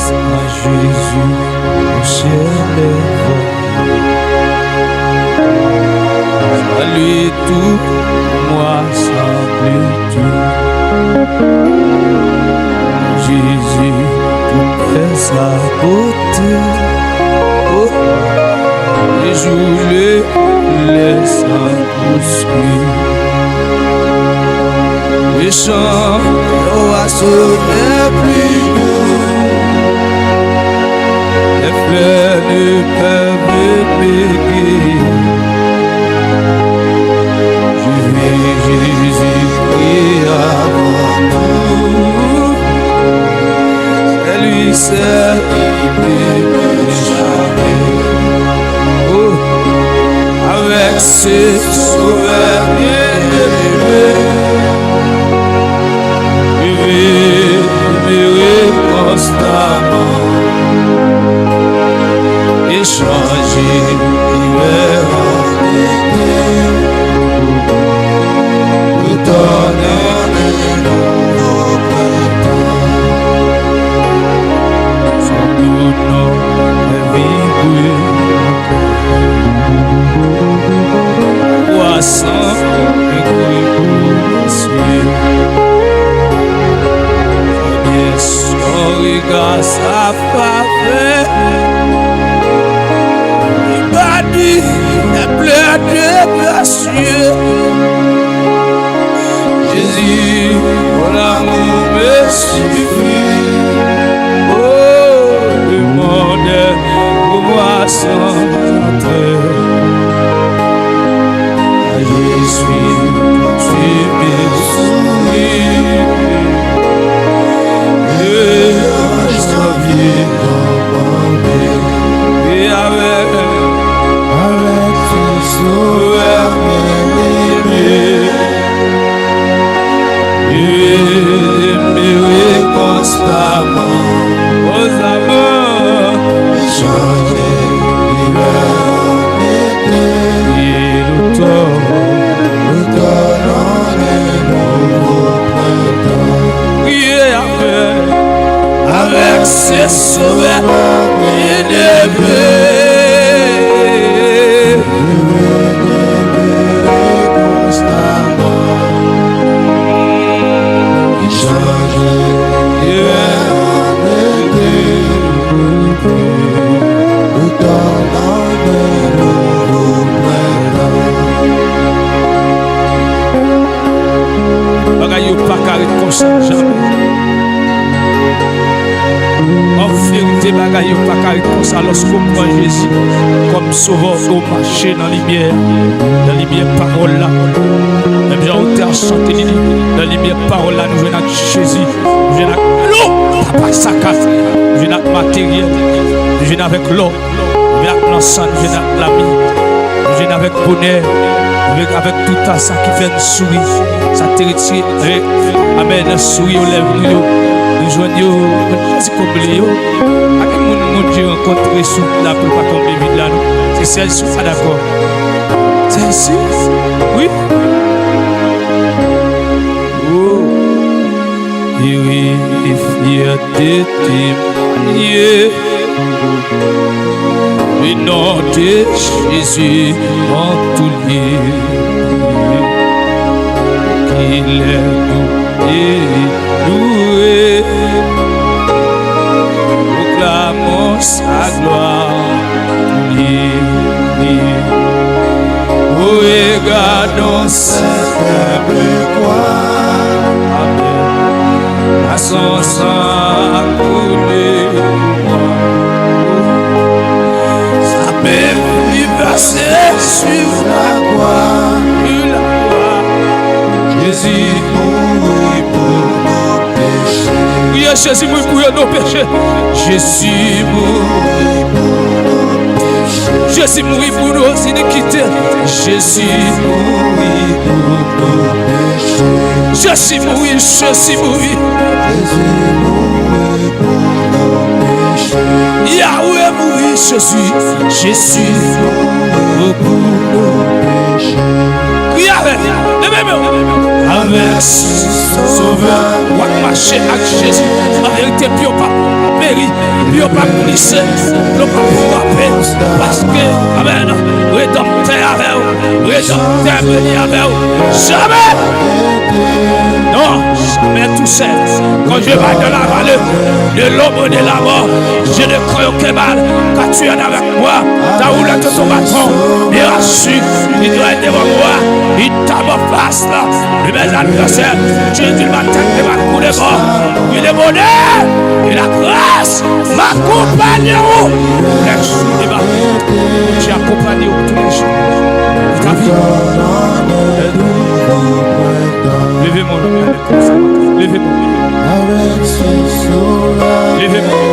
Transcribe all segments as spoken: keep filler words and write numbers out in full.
Sans Jésus, mon ciel est vain. Sans lui, tout pour moi semble tout. Jésus, tout est sa beauté. Oh, les jours, les, les saints poursuivent. Les champs, les oiseaux, les pluies, les fleurs ne peuvent m'égayer. Je vais Jésus-Christ avant tout. C'est lui seul qui peut me sauver. Oh, avec ce sauveur bien-aimé, je vais demeurer constamment et changer d'humeur en été. Tout en un nouveau printemps. Son doux nom fait vibrer mon cœur. Croissant et récompensé. Bien son regard, sa faveur. Il m'a dit, ne pleure pas. Jésus, ton amour me suffit. Oh, le monde pour moi sans toi. Je suis, tu me souris. Et je viens et avec, avec ton sourire bien-aimé, je demeurerai constamment aux amours. Changer l'hiver en été, et l'automne, l'automne en un nouveau printemps. Priez avec, avec ce sauveur bien-aimé. Changer l'hiver en été, l'automne en un nouveau printemps. Bagay yo pa ka ret konsa, janm. An verite, bagay yo pa ka ret konsa lòske w pran Jezi kòm sovè, w mache nan limyè, nan limyè pawòl la. Menm jan otè a chante li di, nan limyè pawòl la, nou jwenn ak Jezi, nou jwenn ak lò, papa sakas, nou jwenn ak materyèl, nou jwenn avèk lò. Nou vin ak lansan, nou vin ak lami, nou vin avèk bonè, nou vin avèk tout sa ki fè n souri, sa k te retire, amèn, souri yo lèv nou yo. Nou jwenn yo, Jezi konble yo. Pa gen moun, moun Dye rankontre sou wout la pou l pa konble vid la, non. Se sèl si w pa dakò. Sèl si, wi. Oh. Iri e fyète temwanye le non de Jezi an tou lye. Ki lè nou e loure, pwoklamon sa glwa. Li, li, o rega dan sèten de kwa. Amèn. A son san a koule pou mwen. Sa pe li pase sou lakwa. Sou lakwa. Jezi mouri pou nou. Priye Jezi mouri pou yo, nou peche. Jezi mouri pou nou peche. Jezi mouri pou nos iniquités. Jezi mouri pou nos péchés. Jezi mouri, Jezi mouri. Jezi mouri pou nos péchés. Yahweh mouri, Jezi. Jezi mouri pou nos péchés. Kriye avè l. Leve men w. Avèk Sovè. W ap mache ak Jezi. An verite, pye w p ap peri. Pye w p ap glise. Dlo p ap frape. Paske, amèn, Redanmtè avè w. Redanmtè beni avè w. Jamè. Non, jamè tou sèl. Quand je marche dans la vallée de l'ombre de la mort, je ne crains aucun mal, car tu es avec moi. Ta houlette et ton bâton me rassurent. Il doit être devant moi. Il t'a ma face là. De mes adversaires, tu es une attaque de ma cour de mort. Oui, le bonheur et la grâce m'accompagneront. Lèk sou deba. Bondye akonpanye w tou le jou de ta vi. Leve men w. Leve men w. Leve men w.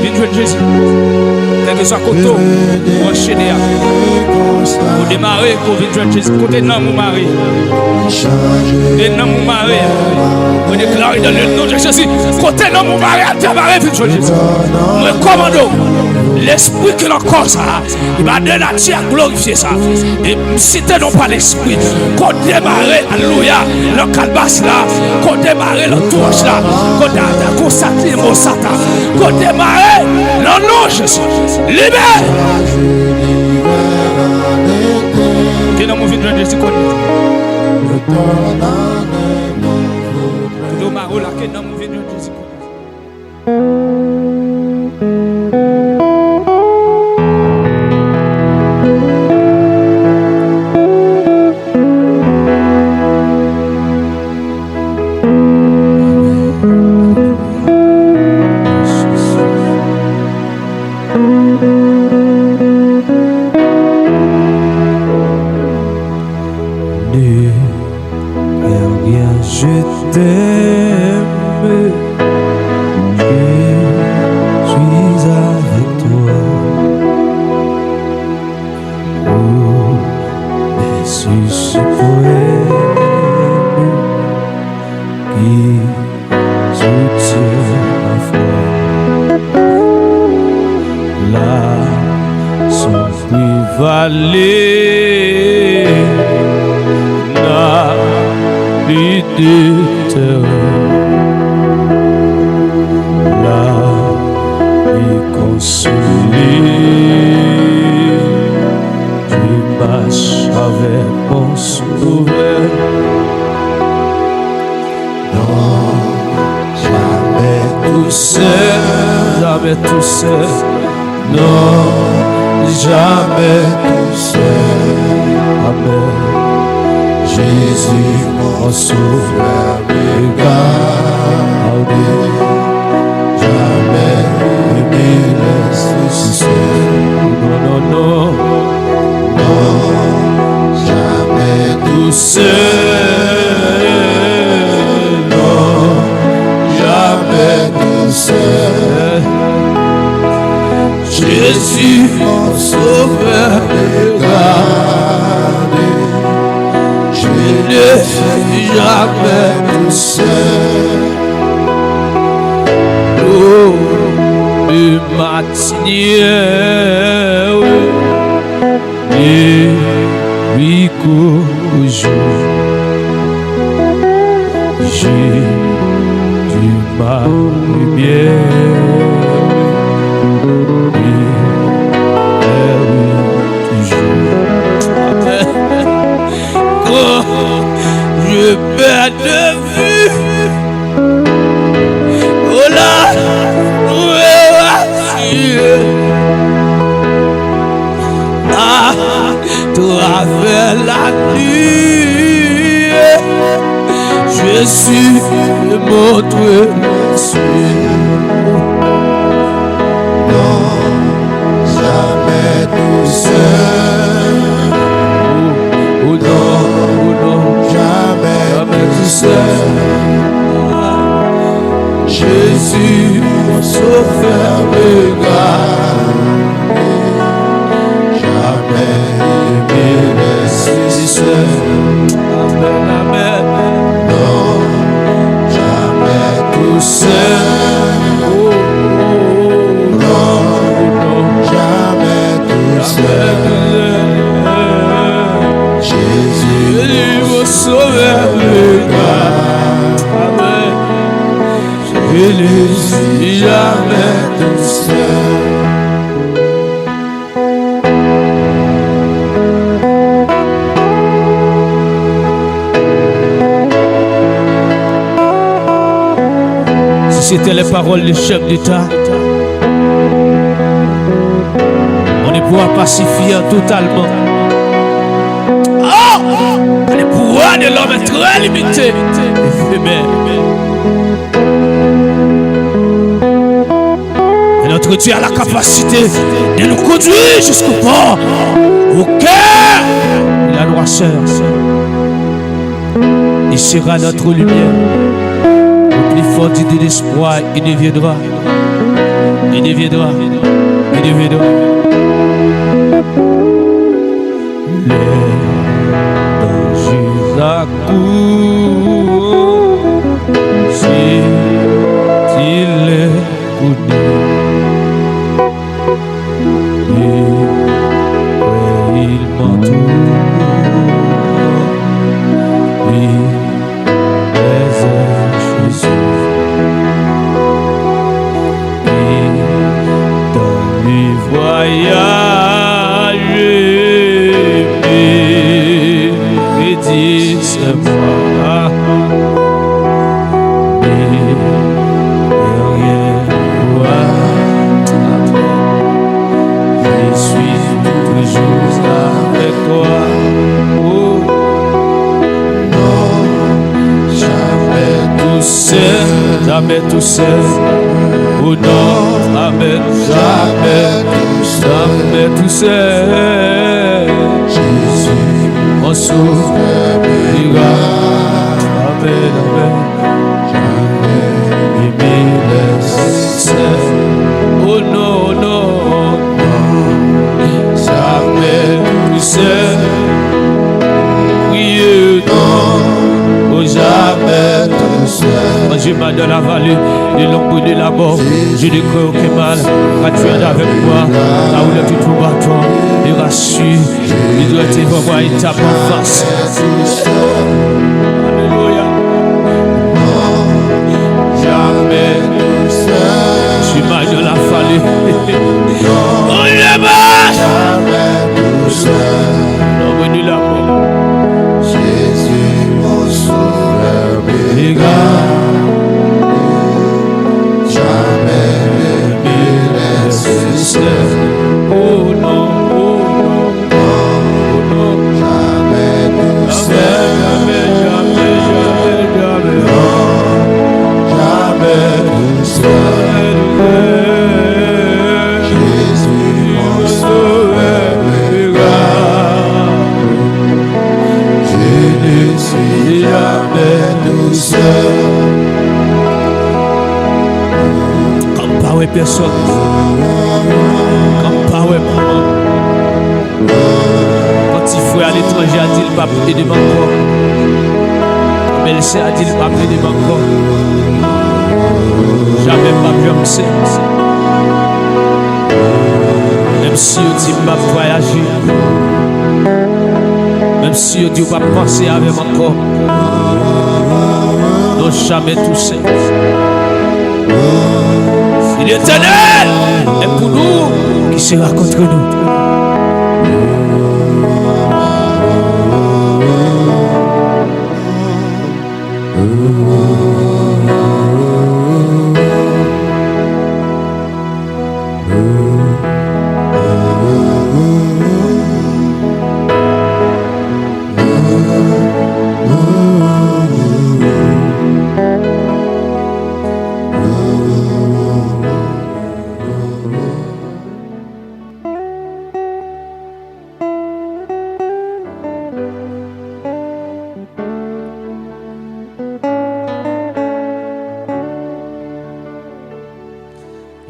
Vin jwenn Jezi. Kèlkeswa kote w branche de a. Ou demare, ou vin jwenn Jezi. Kote nanm ou mare. Kote nanm ou mare. Mwen deklare dans le nom de Jésus. Kote nanm ou mare, a demare, vin jwenn Jezi. Mwen kòmande w. Lespri ki nan kò sa a, li pa de nati a glorifye sa. E m site non pa Lespri. Kote mare, alelouya, nan kalbas la. Kote mare, nan twòch la. Kote atè konsa ki mo satan. Kote mare, nan non Jezi. Libere! Ke nanm ou vin jwenn Jezi kounye a. Kote w mare w la, ke nanm ou vin jwenn Jezi kounye a. Ne perds rien, je t'aime, je suis avec toi. Promesse suprême qui soutient ma foi. La sans prévaler, n'a plus de terreur. La vie consolée, je marche avec mon Sauveur. Non, jamais tout seul. Jamais tout seul. Non, jamais tout seul. Amen. Jésus, mon sauveur, me garde. Jamais ne me laisse seul. Non, non, non. Non, jamais tout seul. Non, jamais tout seul. Jésus, mon sauveur, me garde. Je ne suis jamais tout seul. Oh, de matinée, oui. Nuit qu'au jour, Jésus m'allume, oui, toujours. Quand je perds de vue, oh là, où est-ce que tu es? Ah, travers la nuit, Jésus, montre-moi. Non, jamais tout seul. Oh, oh non, oh non, jamais tout seul. Jésus, mon sauveur, me garde. Jamais tout seul. Si c'était les paroles du chef d'État, on ne pourra pas s'y fier totalement. Oh! Le pouvoir de l'homme est très limité. Amen. Et notre Dieu a la capacité de nous conduire jusqu'au port, au cœur de la noirceur. Il sera notre lumière. Au plus fort du désespoir, il deviendra. Il deviendra. Il deviendra. Les dangers accourus, si il est connu. Et il m'entoure. Oui, les Jésus. Et dans le voyage, médite moi. Mais rien ne pourra. Je suis toujours avec toi. Oh, non, jamais tout seul, jamais tout seul. Oh non, amen. Jamais tout seul, jamais tout seul. Jésus, mon sauveur miracle. Amen, amen. Jamais aimé les seul. Oh non, oh non, non. Jamais tout seul. Priez, non. Oh, jamais tout seul. Quand j'ai mal dans la vallée de l'ombre de la mort, je ne crains aucun mal, car tu es avec moi. Ta roulette, tu trouves à toi, et rassure. Li dwe te pran yon etap an fas. Alelouya. Jamais tout seul. Chimay de la fale. Oh, lèman. Jamais tout seul. Lòm de la mò. Jésus, mon sauveur, béni. Jamais ne me laisse seul. Oh non, oh non. Kòm pa wè pèsòn. Kòm pa wè manman. Yon ti frè aletranje a di l p ap ede m ankò. Bèlsè a di l p ap ede m ankò. Jamè m p ap janm sèvi. Menm si yo di m p ap vwayaje. Menm si yo di yo p ap panse avè m ankò. Non, jamè tou sèl. Si Letènèl est pour nous, qui sera contre nous?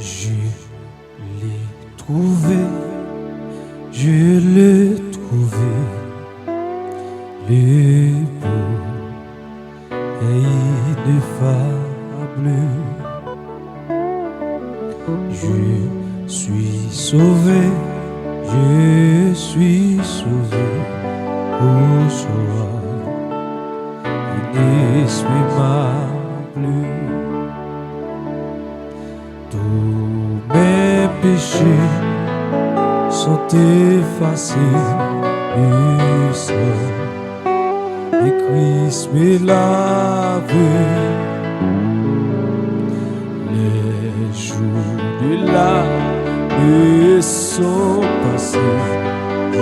Je l'ai trouvé, je l'ai trouvé, le beau et ineffable. Je suis sauvé, je suis sauvé, au soir inexprimable. Péchés sont effacés du sang, et Christ me lave. Les jours de l'âme sont passés, je ne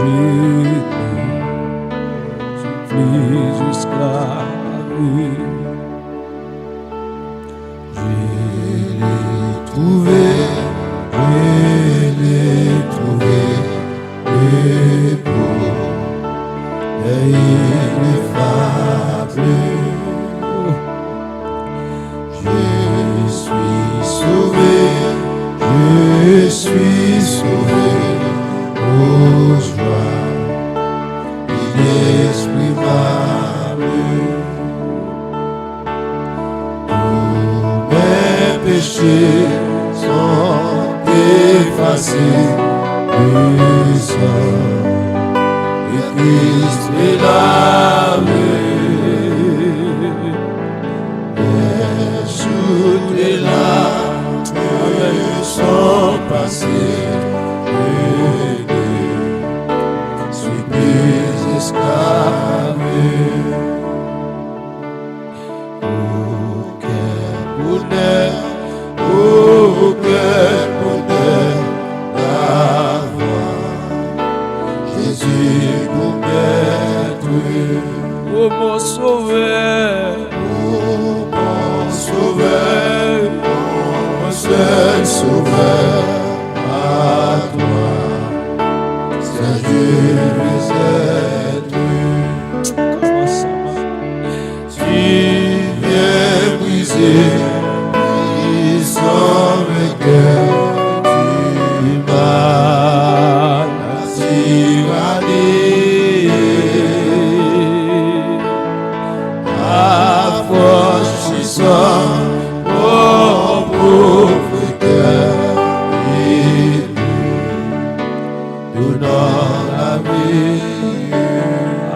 suis plus esclave. Je l'ai trouvé, je l'ai trouvé, le pauvre, et il ne fera plus. Je suis sauvé, je suis sauvé, oh joie inexprimable. Tous mes péchés sont effacés du sang de Christ me lave. Les jours de l'âme sont passés, je ne suis plus esclave. Oh, quel bonheur, oh, quel bonheur d'avoir Jésus pour maître. Oh, mon sauveur, oh, mon sauveur, mon seul sauveur, à toi, seul Dieu, je veux être. Comment ça va? Tu viens briser, puissant vainqueur du mal, la tyrannie. Affranchissant, mon pauvre cœur, il donnant la vie.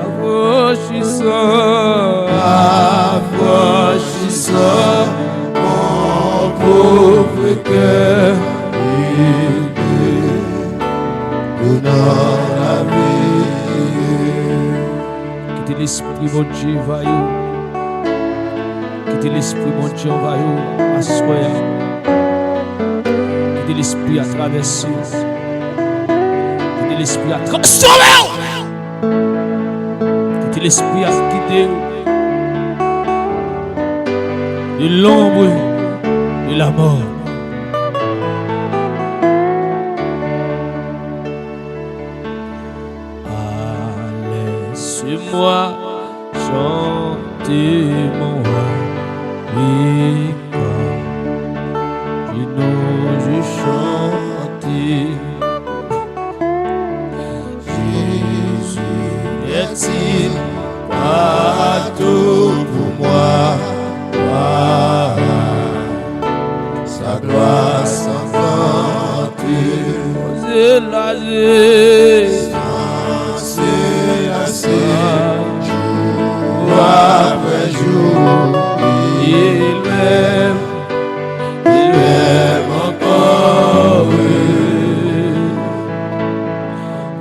Affranchissant, affranchissant, mon pauvre cœur, il donnant la vie. Kite Lespri Bondye anvayi w. Kite Lespri Bondye anvayi w aswè a. Kite Lespri a travèse w. Kite Lespri a transfòme w. Kite Lespri a gide w de l'ombre de la mort. Ah, laisse-moi chanter mon roi, oui, quand je n'ose chanter. Jésus est-il pas tout pour moi? Ah, sa gloire sans compter. Sans se lasser, sans se lasser, jour après jour, il m'aime, il m'aime encore.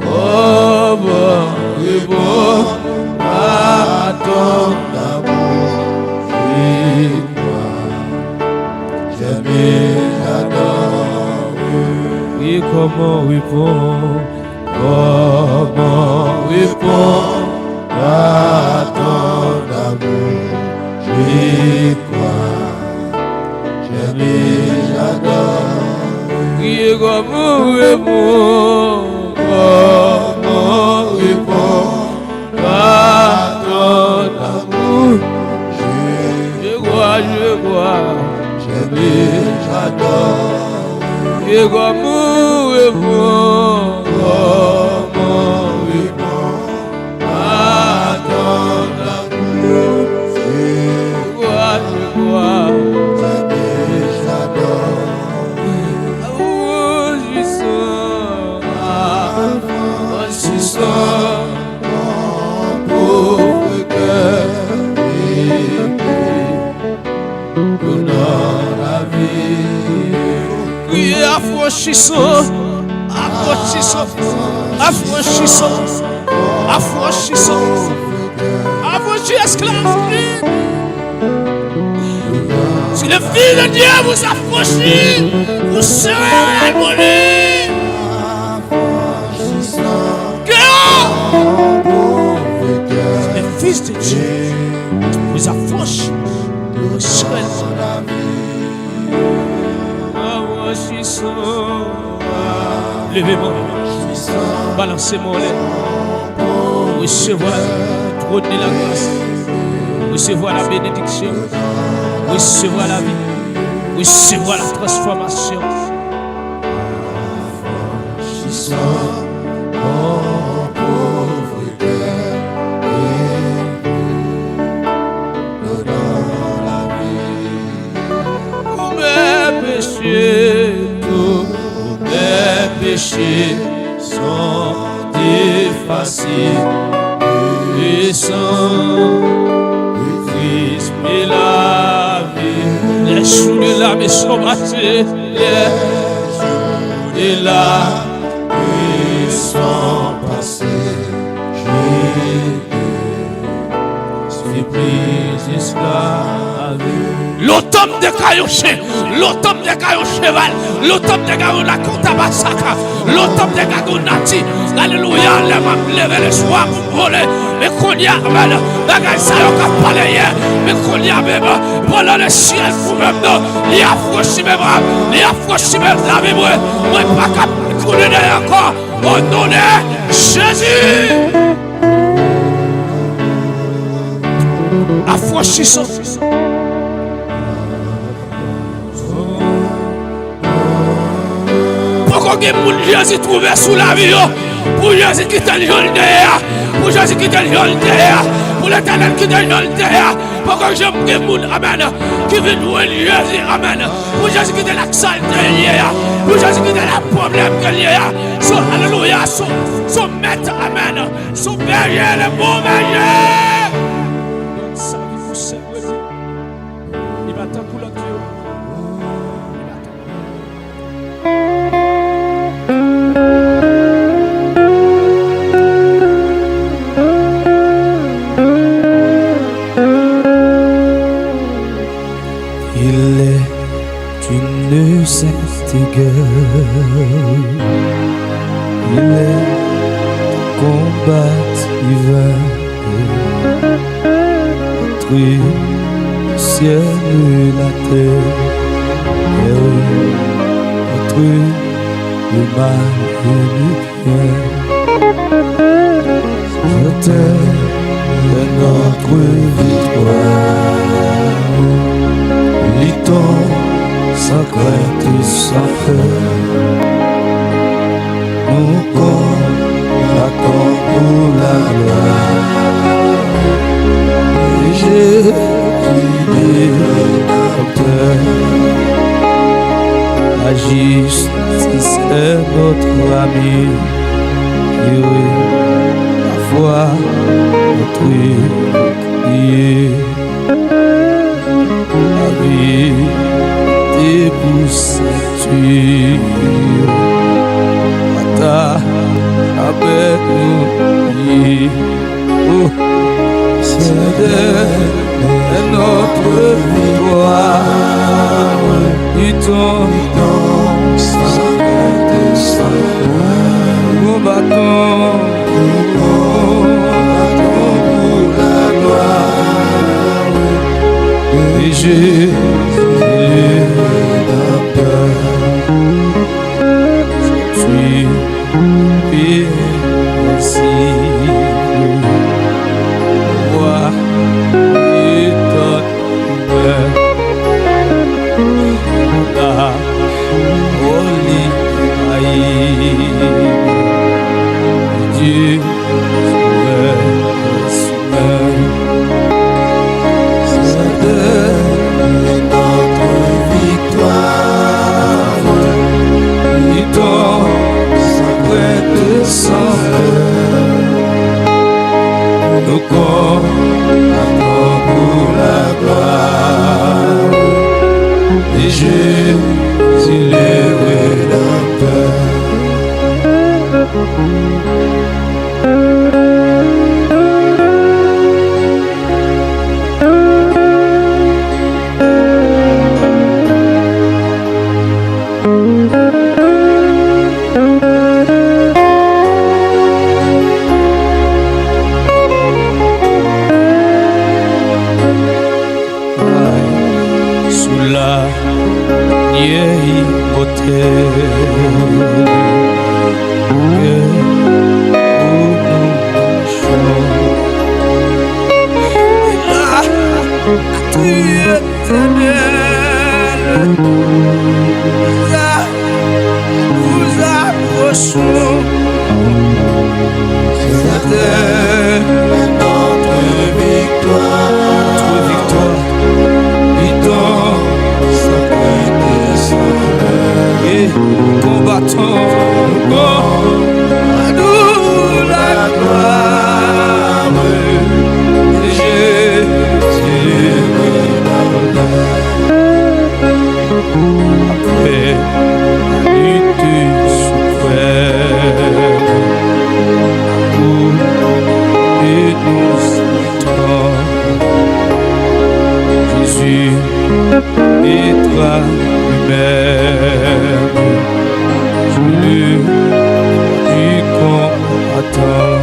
Comment répondre à ton amour? Je crois, j'aime et j'adore. Et comment répondre? Comment répondre à ton amour? Je crois, j'aime et j'adore. Priye kòman répondre, kòman répondre à ton amour. Je crois, je crois, j'aime et j'adore. Et comment répondre, comment répondre à ton amour. Je crois, je crois, j'aime et j'adore. Affranchissant, affranchissant, mon pauvre cœur, donnant la vie. Kriye, affranchissant, Afranchi sòt. Afranchi sòt. Afranchi sòt. Afranchi esklav. Si le Fils de Dieu vous affranchit, vous serez libres. Dehors. Le Fils de Dieu vous affranchit, vous serez libres. Leve men w. Balanse men w anlè. Resevwa twòn de la gras. Resevwa la benediksyon. Resevwa lavi. Resevwa la transfòmasyon. Tous mes péchés, tous mes péchés sont effacés. Le sang de Christ me lave. Les jours de la maison bâtie, les jours de la maison passée. Lontan m te ka yon chen, lontan m te ka yon cheval, lontan m te ka yon lakonta basaka, lontan m te ka yon nati. Alelouya, lè m ap leve leswa pou m vole. Men kounye a, amèn, bagay sa yo k ap pale yè. Men kounye a menm, pandan lesyèl pou menm non, li afranchi memwa m, li afranchi menm lavi mwen. Mwen pa ka tounen dèyè ankò. O non de Jezi. Afranchi sòt. Poko gen moun Jezi twouve sou lavi yo. Pou Jezi kite l jan l te ye a. Pou Jezi kite l jan l te ye a. Pou Letènèl kite l jan l te ye a. Poko janm gen moun, amèn, ki vin jwenn Jezi, amèn. Pou Jezi kite l ak sa l te ye a. Pou Jezi kite l ak pwoblèm ke l ye a. Se, alelouya, se, se mèt, amèn. Se bèje, le bon bèje. Donk sa vi pou sèl Bondye. Li pa tankou lòt yo. Li pa tankou Il est une sainte guerre. Il est combattu entre le ciel et la terre, entre le mal et le bien. Chantons notre victoire, luttons sans crainte et sans peur. Nous combattons pour la gloire de Jésus le Rédempteur. La justice est notre ami, qui la foi notre bouclier. La vérité pour ceinture, bataille avec nous. Oh, c'est notre victoire. Luttons, luttons sans crainte et sans peur. Combattons, combattons pour la gloire de Jésus le Rédempteur. Jésus, invincible, roi de tonnerre, la folie faillit, Dieu sauveur suprême. C'est notre victoire. Luttons sans crainte et sans peur. Nous combattons pour la gloire de Jésus le Rédempteur. Seigneur, notre victoire, notre victoire, étant et combattant, à nous la gloire de Jésus. Après la lutte suprême, où il nous attend, Jésus mettra lui-même sur le du combattant.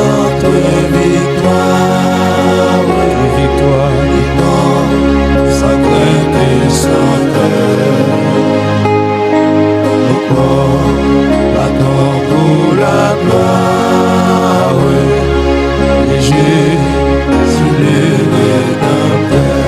Notre victoire, victoire, sans crainte et sans peur. Nous combattons pour la gloire de Jésus le Rédempteur.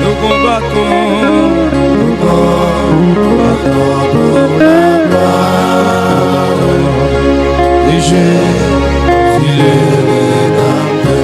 Nous combattons. Pour la gloire de Jésus le Rédempteur.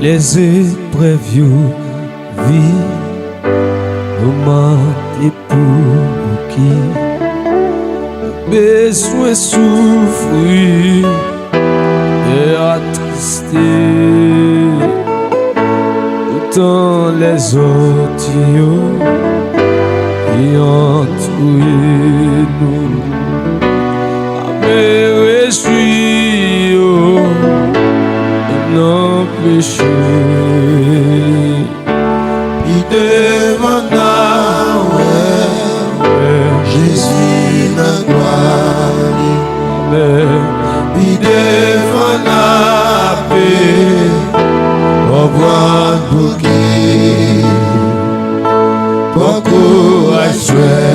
Lèzeprèv yo vin, nou mande pouki nou bezwen soufri e atriste. Poutan lèzòt yo ki antoure nou ap rejwi yo nan peche. Pi devan n a wè Jezi nan glwa li. Pi devan n ape konprann pouki pran kouraj frè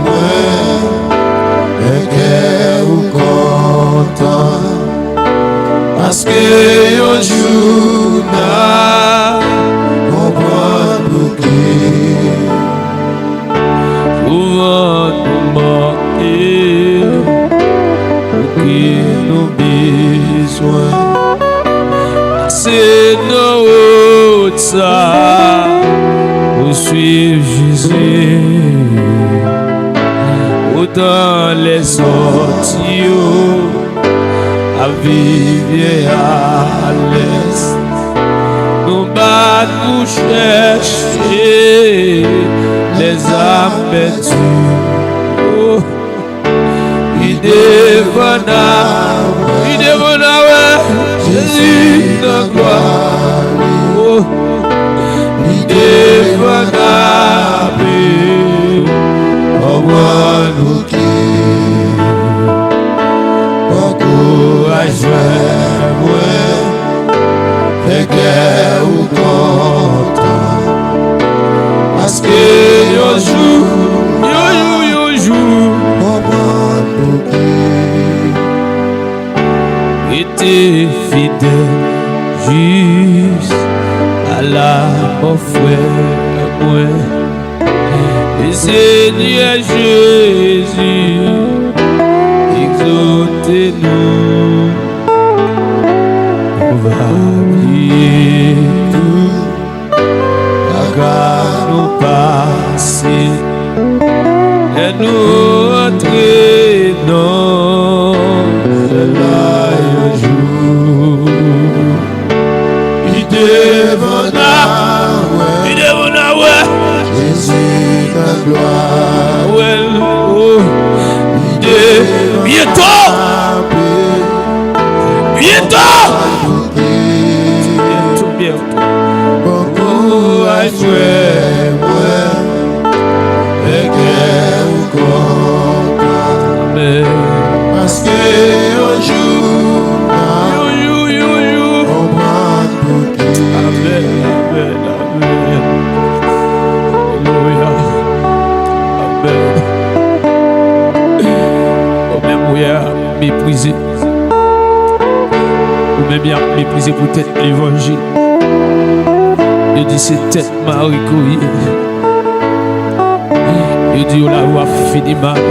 mwen, men kè ou kontan. Paske yon jou n a konprann pouki souvan nou manke, pouki nou bezwen pase nan wout sa pou swiv Jezi. Poutan lèzòt yo ap viv byen alèz. Nou bat pou chèche lèzam pèdi. Oh, pi devan n a, pi devan n a wè Jezi nan glwa li. Oh, pi devan n ape konprann pouki. Pran kouraj frè mwen, fè kè ou kontan. Paske yon jou, yon jou, yon jou, konprann pou Rete fidèl jis a la mò, frè mwen. E Senyè Jezi egzòte nou. Nou va bliye tou lagra nou pase, lè nou antre nan syèl la yon jou. Li devan n a wè. Li devan n a wè. Jezi nan glwa. Wè l, oh. Li devan n a wè. Byento. Byento. Byento, byento. Bon kouraj, frè mwen. Fè kè w kontan. Amèn. Paske yon jou n ap konprann pouki. Amèn, amèn, amèn. Alelouya. Amèn. Ou menm ou ye meprize. Ou menm y ap meprize poutèt levanjil. Yo di se tèt mare ke w ye. Yo di w lavi w ap fini mal.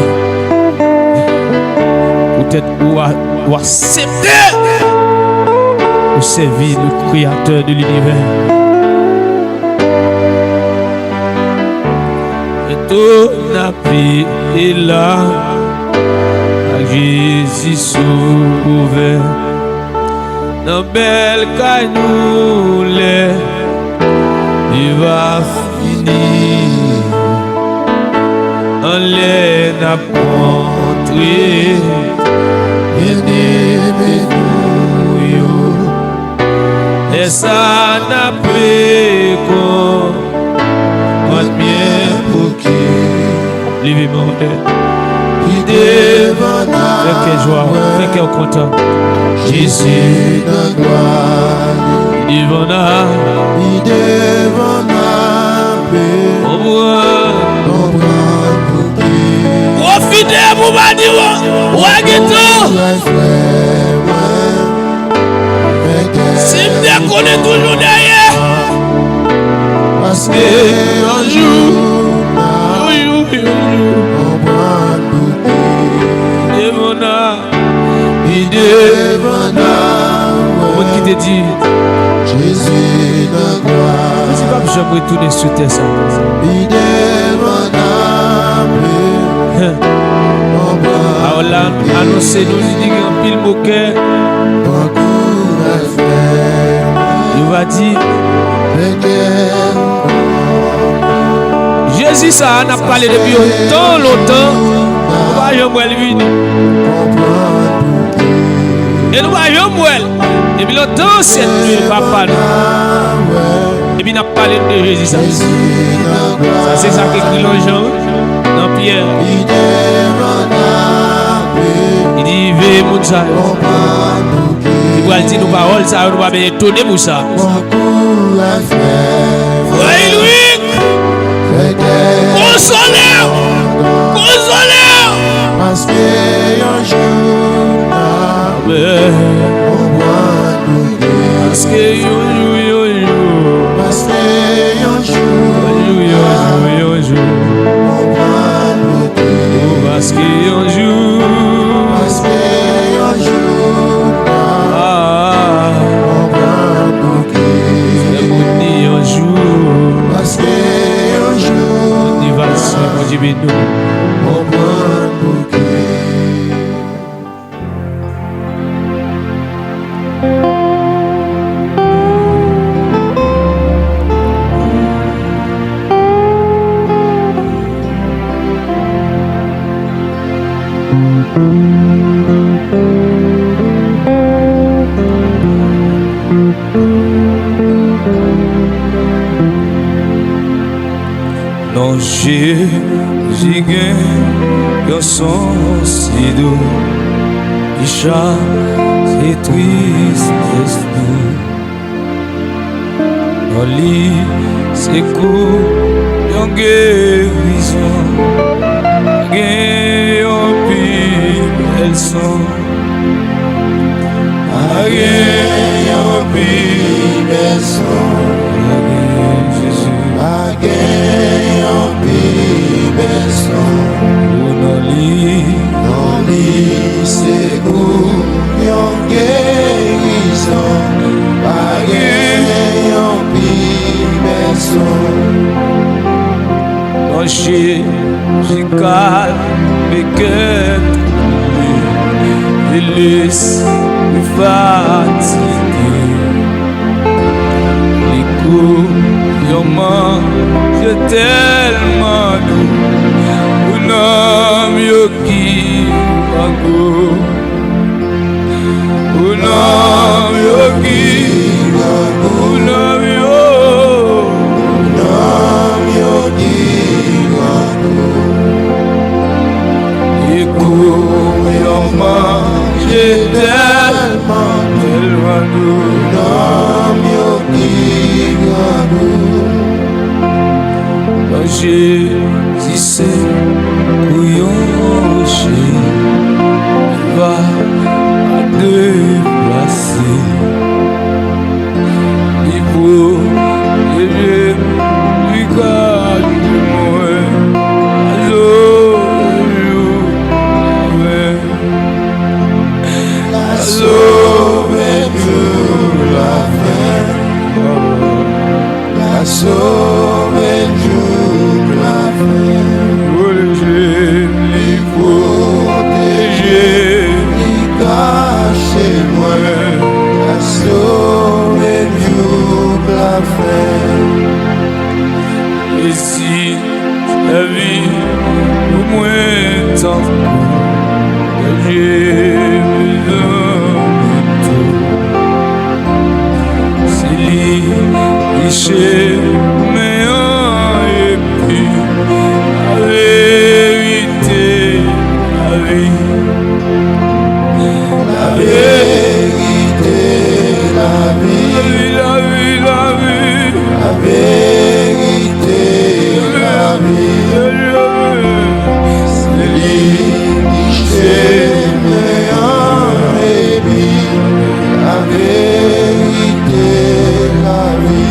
Poutèt ou a-, ou aksepte pou sèvi le Kreyatè de linivè. Byento n ap veye la ak Jezi Sovè. Nan bèl kay nou lè li va fini. Anlè n ap kontre byeneme nou yo. Lè sa n ap rekonprann byen pouki. Leve men w anlè. Li devan n a. Fè kè jwa, fè kè w kontan. Jezi nan glwa. Li devan n a. Li devan n a. Konprann. Konprann pouki. Pwofite pou w pa di w, w a gen tan. Kouraj, frè mwen. Si m te konnen toujou dèyè. Paske yon jou, yon jou, yon jou, konprann pouki. Devan n a, li devan n a. Moun ki te di, Jezi nan glwa. Jezi p ap janm retounen sou tè sa. Li devan n a. Pawòl la anonse nou, li di gen anpil mokè. Yo va di, Jezi sa a n ap pale depi yon tan lontan, nou pa janm wè l vini. E nou pa janm wè l depi lontan, ansèt nou, papa nou. Epi n ap pale de Jezi sa. Sa se sa k ekri nan Jan, nan Pyè. Li di, veye moun sa yo. Li pral di nou pawòl sa yo, nou pa bezwen etone pou sa. Frè Louis, konsole w, konsole w. Paske yon jou, Paske yon jou, yon jou. Paske yon jou, yon jou, yon jou. Konprann pouki. Oh, paske yon jou. Paske yon jou. Ah. Konprann pouki. Fè moun ni yon jou. Paske yon jou. Moun ni va sou Bondye beni nou. Konprann pouki. Non, Jezi gen yon son si dou ki chase tristès nou. Non li se kou yon gerizon, gen yon pi bèl son. A Pa gen anpil bèson. O non li. Non li se kou yon gerizon. Pa gen anpil bèson. Manje. Jika m peke twouble, e lespri fatige. Li kou yon manje tèlman dou pou nanm yo ki grangou. Pou nanm yo ki grangou, pou nanm yo, pou nanm yo ki grangou. E kou yon manje tèlman, tèlman dou, pou nanm yo ki grangou. Manje. Si se kou yon woche, li va deplase. Li pwoteje m, li gade mwen, a zo jou lafen. Sove m jouk lafen. L a sove m jouk lafen. Pwoteje m, li pwoteje m, li kache mwen. L a sove m jouk lafen. E si lavi pou mwen tankou Jezi tou. Se li ki chemen an epi laverite, lavi. Laverite, lavi. Lavi, lavi, lavi. Laverite, lavi. Se li ki chemen an epi laverite, lavi.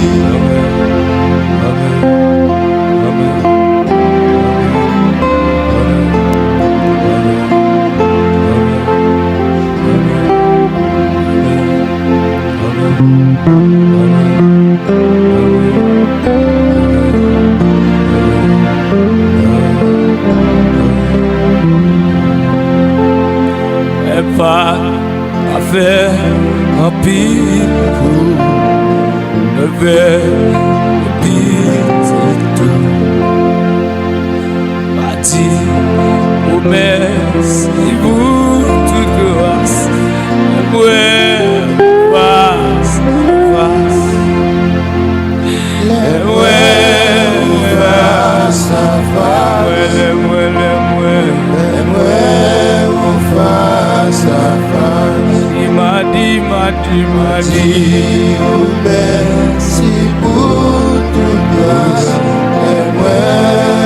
Epa. Pa fè anpil bri, leve piti tou. Pa di ou mèsi pou tout gras, lè m wè ou fas a fas. Lè m wè ou fas a fas. Lè m wè, lè m wè, lè m wè. Lè m wè ou fas a fas. Di m a, di m a, di m a, di ou mèsi pou tout gras. Lè m wè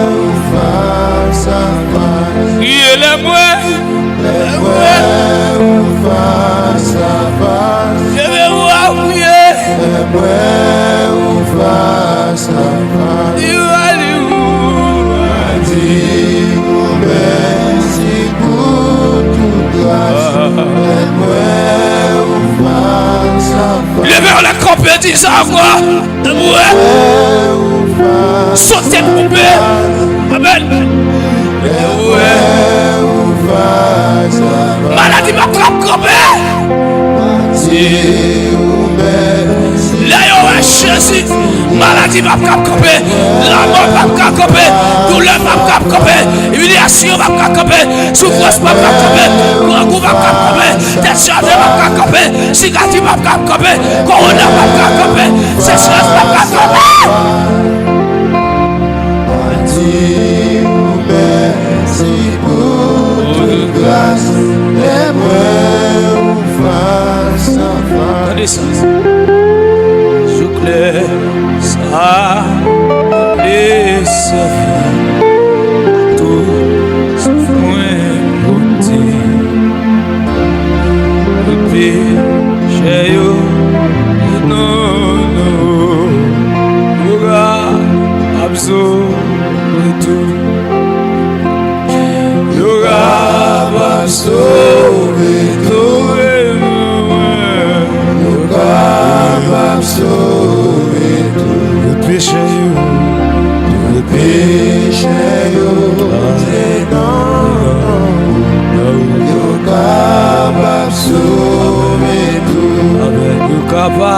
ou fas a fas. Kriye lè m wè. Lè m wè ou fas a fas. Leve vwa w priye. Lè m wè ou fas a fas. Di w a, di w a. Di ou mèsi pou tout gras. Lè m wè ou fas a fas. Leve w la kanpe, di sa ankò. Lè m wè. Sote koupe. Amèn. Maladi p ap kab kanpe. Lè yo wè Jezi, maladi p ap kab kanpe. Lanmò p ap kab kanpe. Doulè p ap kab kanpe. Imilyasyon p ap kab kanpe. Soufrans p ap kab kanpe. Grangou p ap kab kanpe. Tèt chaje p ap kab kanpe. Sikatri p ap kab kanpe. Kowona p ap kab kanpe. Sechrès p ap kab kanpe. Di ou mèsi pou tout gras, lè m wè ou fas a fas. Tande sa. Jouk lè sa, m ap sèvi tou souf mwen pote. Tout pechè yo, non, non, Papa.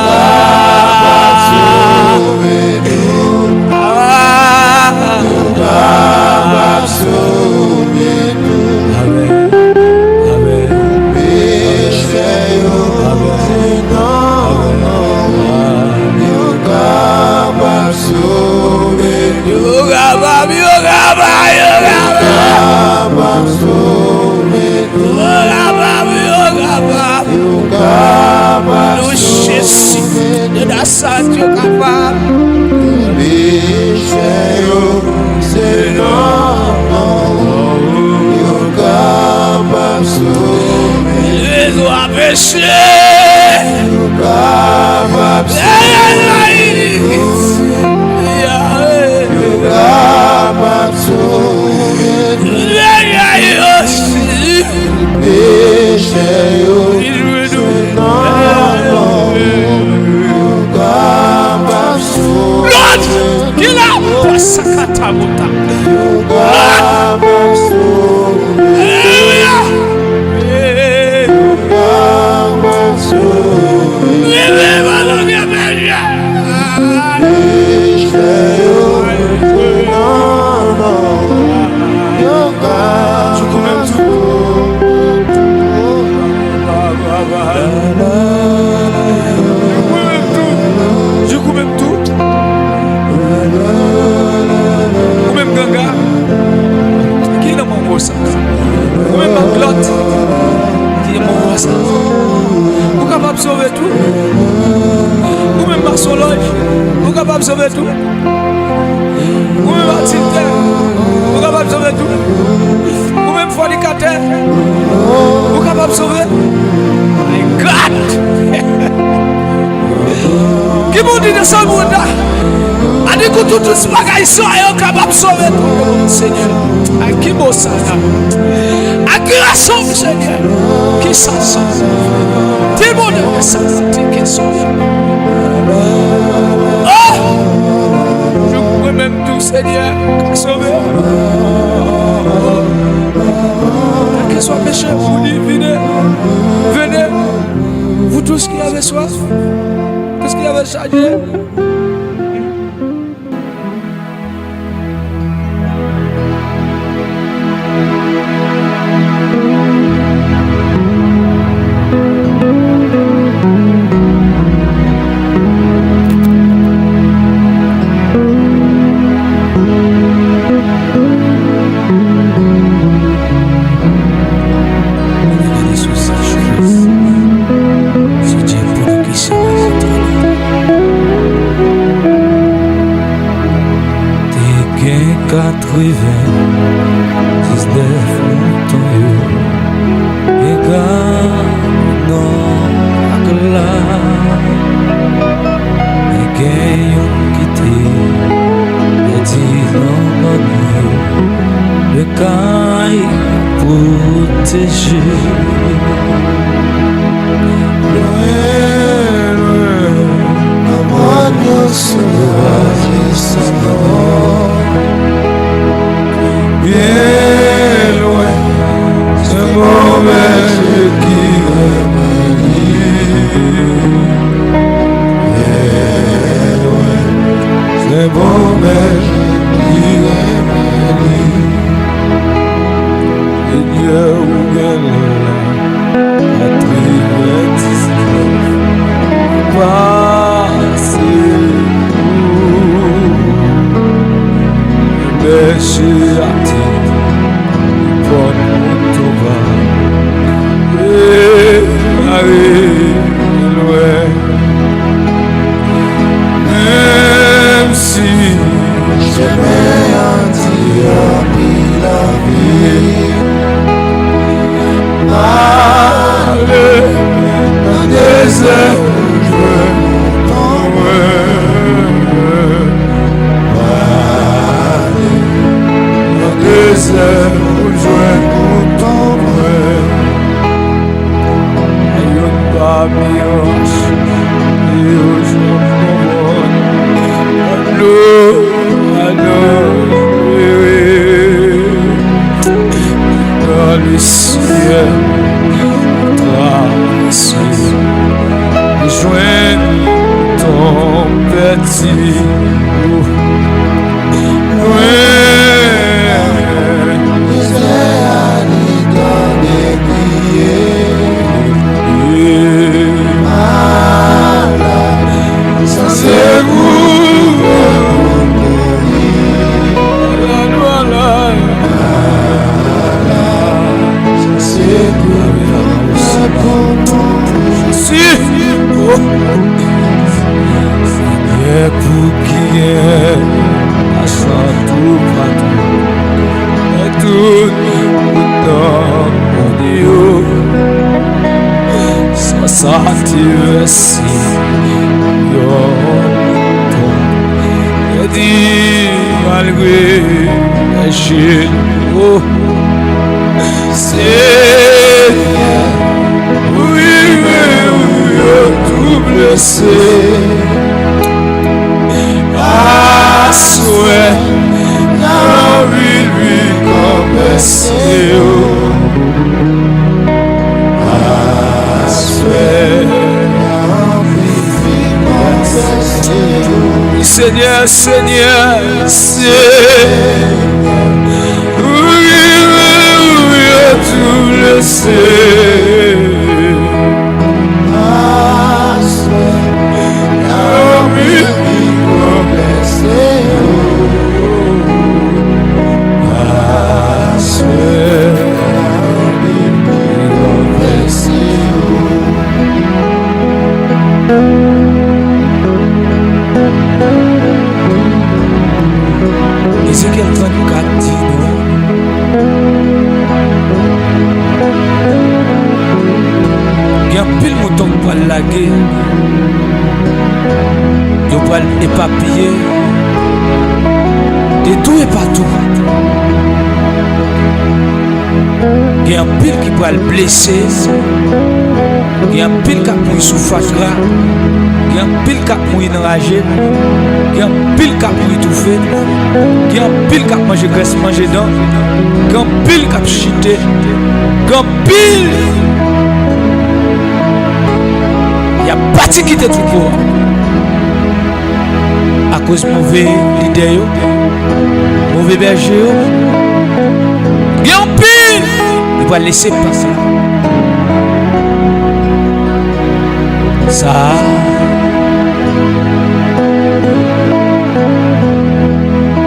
Kapab sove nou. Ah. Kapab sove nou. Amèn. Amèn. Peche yo, amèn, se nan non, yo kapab sove nou. Yo kapab, yo kapab, yo kapab. Yo kapab sove nou. Yo kapab, yo kapab. Yo kapab sove nou. Jezi, de la sante, yo kapab. Peche yo, se nan non ou yo kapab sove. Yo kapab sove. Yo kapab sove. Yo kapab sove. Peche yo, se nan non ou yo kapab sove. Lòd! Kila pasakatabuta. Yo kapab sove. Aleluya. Yo kapab sove. Leve balon. Jou kou menm tou. Jou kou menm tou. Jou kou menm tou. Ou menm ganga. Ki nan mwen sa? Ou menm maglòt. Ki nan mwen sa? Ou kapab sove tou. Ou menm mason lòj, ou kapab sove tou. Ou menm adiltè, ou kapab sove tou. Ou menm fònikatè, ou kapab sove. My God! Ki bon di nan Salm la? A di kou tout, tout bagay sa yo kapab sove tou. Senyè, a ki bon sa la? A ki rason Senyè, ki sa sa? Ti moun sa, ti ki sa. Oh! Mwen menm tou, Senyè, sove. Kèlkeswa peche, ou di, vini, venez, vous tous qui avez soif, tous qui avez chargé. Te gen katrevendiznèf mouton yo, gen gad, non ak la, men gen youn ki te pèdi nan bann yo. Kay pwoteje. Lwen, lwen, nan bann yo sovaj e san nòm. Byen lwen, se bon bèje ki renmen li. Byen lwen, se bon bèje ki renmen li. Senyè, ou gen la, katrevendiznèf, ou pase pou bèje a te pòt mouton pa. E, ale lwen. Menm si chemen an di anpil anvi, ale nan dezè pou jwenn mouton mwen. Ale nan Senyè, trase, jwenn tonbe ti ou. Mwen, mizè a li tande kriye. Malad, san sekou, Senyè, pou kiyen pa san tou patou, tout nan mond yo, san satisfè si yon tonbe. Pèdi malgre peche, oh, Senyè, ou rive ou yo tou blese. Aswè, n a anvi lwi konfese yo. Aswè, Senyè, Senyè, Senyè, ou rive ou yo tou blese. Aswè, anvi konfese yo. Aswè, anvi konfese yo. Ezekyèl trannkat di nou, gen anpil mouton k pral lage, yo pral epapiye, de tou e patou. Gen anpil ki pral blese. Gen anpil k ap mouri sou fatra. Gen anpil k ap mouri nan raje. Gen anpil k ap mouri toufe. Gen anpil k ap manje grès, manje dan. Gen anpil k ap chite. Gen anpil y ap pati kite twoupo a. Akoz move lidè yo, move bèje yo, gen anpil li pral lese plas la. Sa a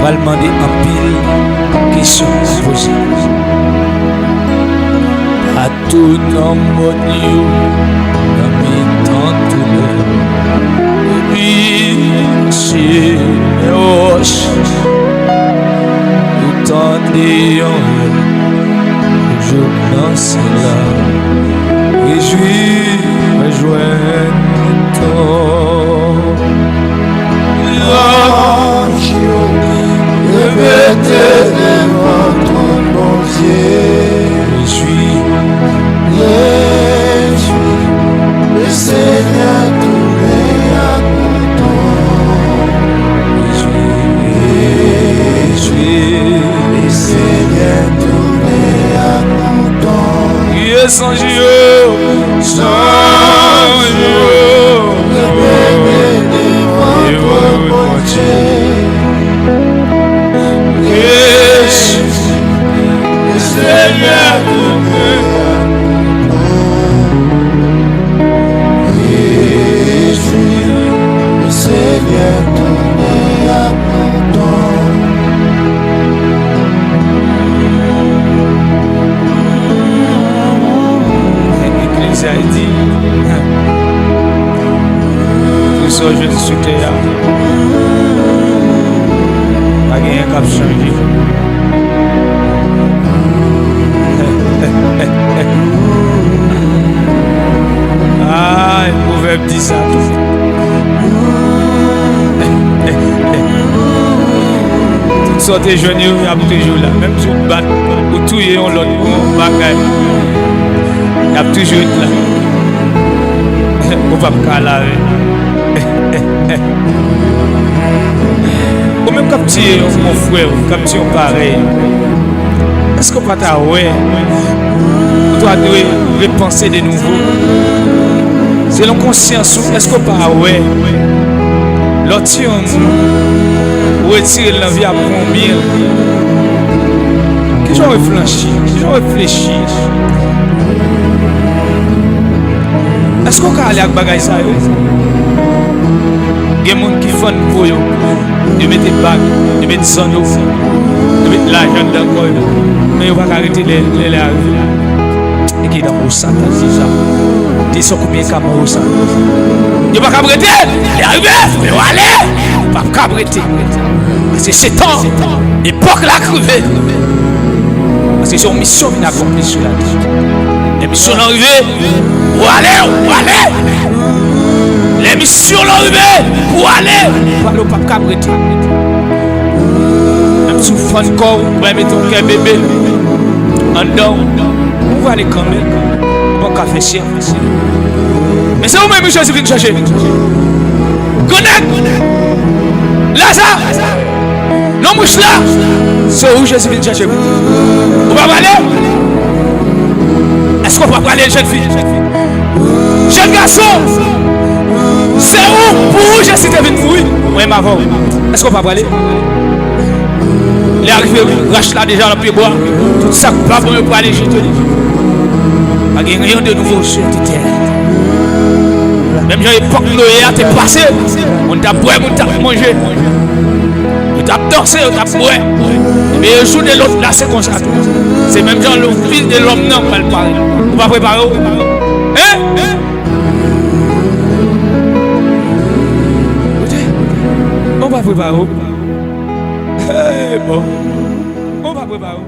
pral mande anpil kesyon pou poze. Tou nan mòn yo, nan mitan toulè. Epi, se wòch, ou tande yon rèl, ou jwenn nan syèl la. Rejwi, jwenn ton. Lanj yo repete devan twòn Bondye. Rejwi, rejwi, Lesenyè tounen ak mouton. Rejwi, rejwi, Lesenyè tounen ak mouton. Kriye zanj yo, zanj yo, repete devan twòn Bondye. Rejwi, Lesenyè tounen ak mouton. Rejwi, Lesenyè tounen ak mouton. Eklezya di, tou sa w jwenn sou tè a, pa gen anyen k ap chanje. Ay, pwovèb di sa tou. Tout sa w te jwenn yo, y ap toujou la. Menm si w bat, ou touye yon lòt pou yon bagay, y ap toujou ret la. Ou p ap ka lave. Ou menm k ap tiye yon, yon frè w, k ap tiye yon parèy, Èske w pa ta wè ou ta dwe repanse de nouvo? Selon konsyans ou, èske w pa wè lè w tiye yon moun, ou retire l nan vi a pou yon byen? Kijan w reflechi? Kijan w reflechi? Èske w ka ale ak bagay sa yo? Gen moun ki fann po yo, yo mete bag, yo mete zanno, yo mete lajan anndan kò yo, men yo pa ka rete lè, lè, lè a rive. E ki nan mo Satan deja. Desann konbyen ka mo sa. Yo pa ka rete, lè a rive, fò yo ale. Yo p ap ka rete. Paske se tan, epòk la k rive. Paske se yon misyon vin akonpli sou latè. Lè misyon lan rive, ou ale, ou ale. Lè misyon lan rive, ou ale. Ou ale, ou p ap ka rete. Menm si w fann kò w, ou mete yon kè bebe anndan w, ou prale kanmenm. Ou p ap ka fè chè. Men se ou menm Jezi vin chèche. Grannèg! Laza! Lanmouch la! Se ou Jezi vin chèche wi. Ou pa prale? Èske w pa prale, jèn fi? Jèn gason! Se ou, pou ou Jezi te vin mouri. Mwen menm avè w. Èske w pa prale? Lè a rive wi, rach la deja nan pye bwa. Tout sa k pa bon yo prale jete li. Pa gen anyen de nouvo sou tè. Menm jan epòk Noye a te pase, moun t ap bwè, moun t ap manje. Yo t ap danse, yo t ap bwè. Men yon jou de lòt la, se konsa tou. Se menm jan le Fis de lòm nan pral parèt. Ou pa prepare w? Hein? Koute, ou pa prepare w? Hey, bon. Ou pa prepare w?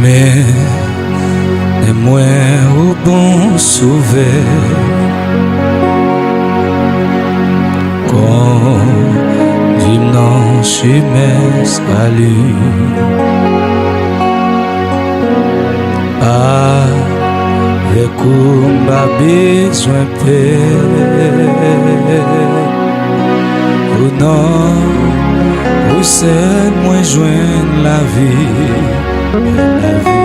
Men, men mwen, o bon Sovè, kondui m nan chimen sali. Avèk ou m pa bezwen pè. O non, ou sèl mwen jwenn lavi, lavi.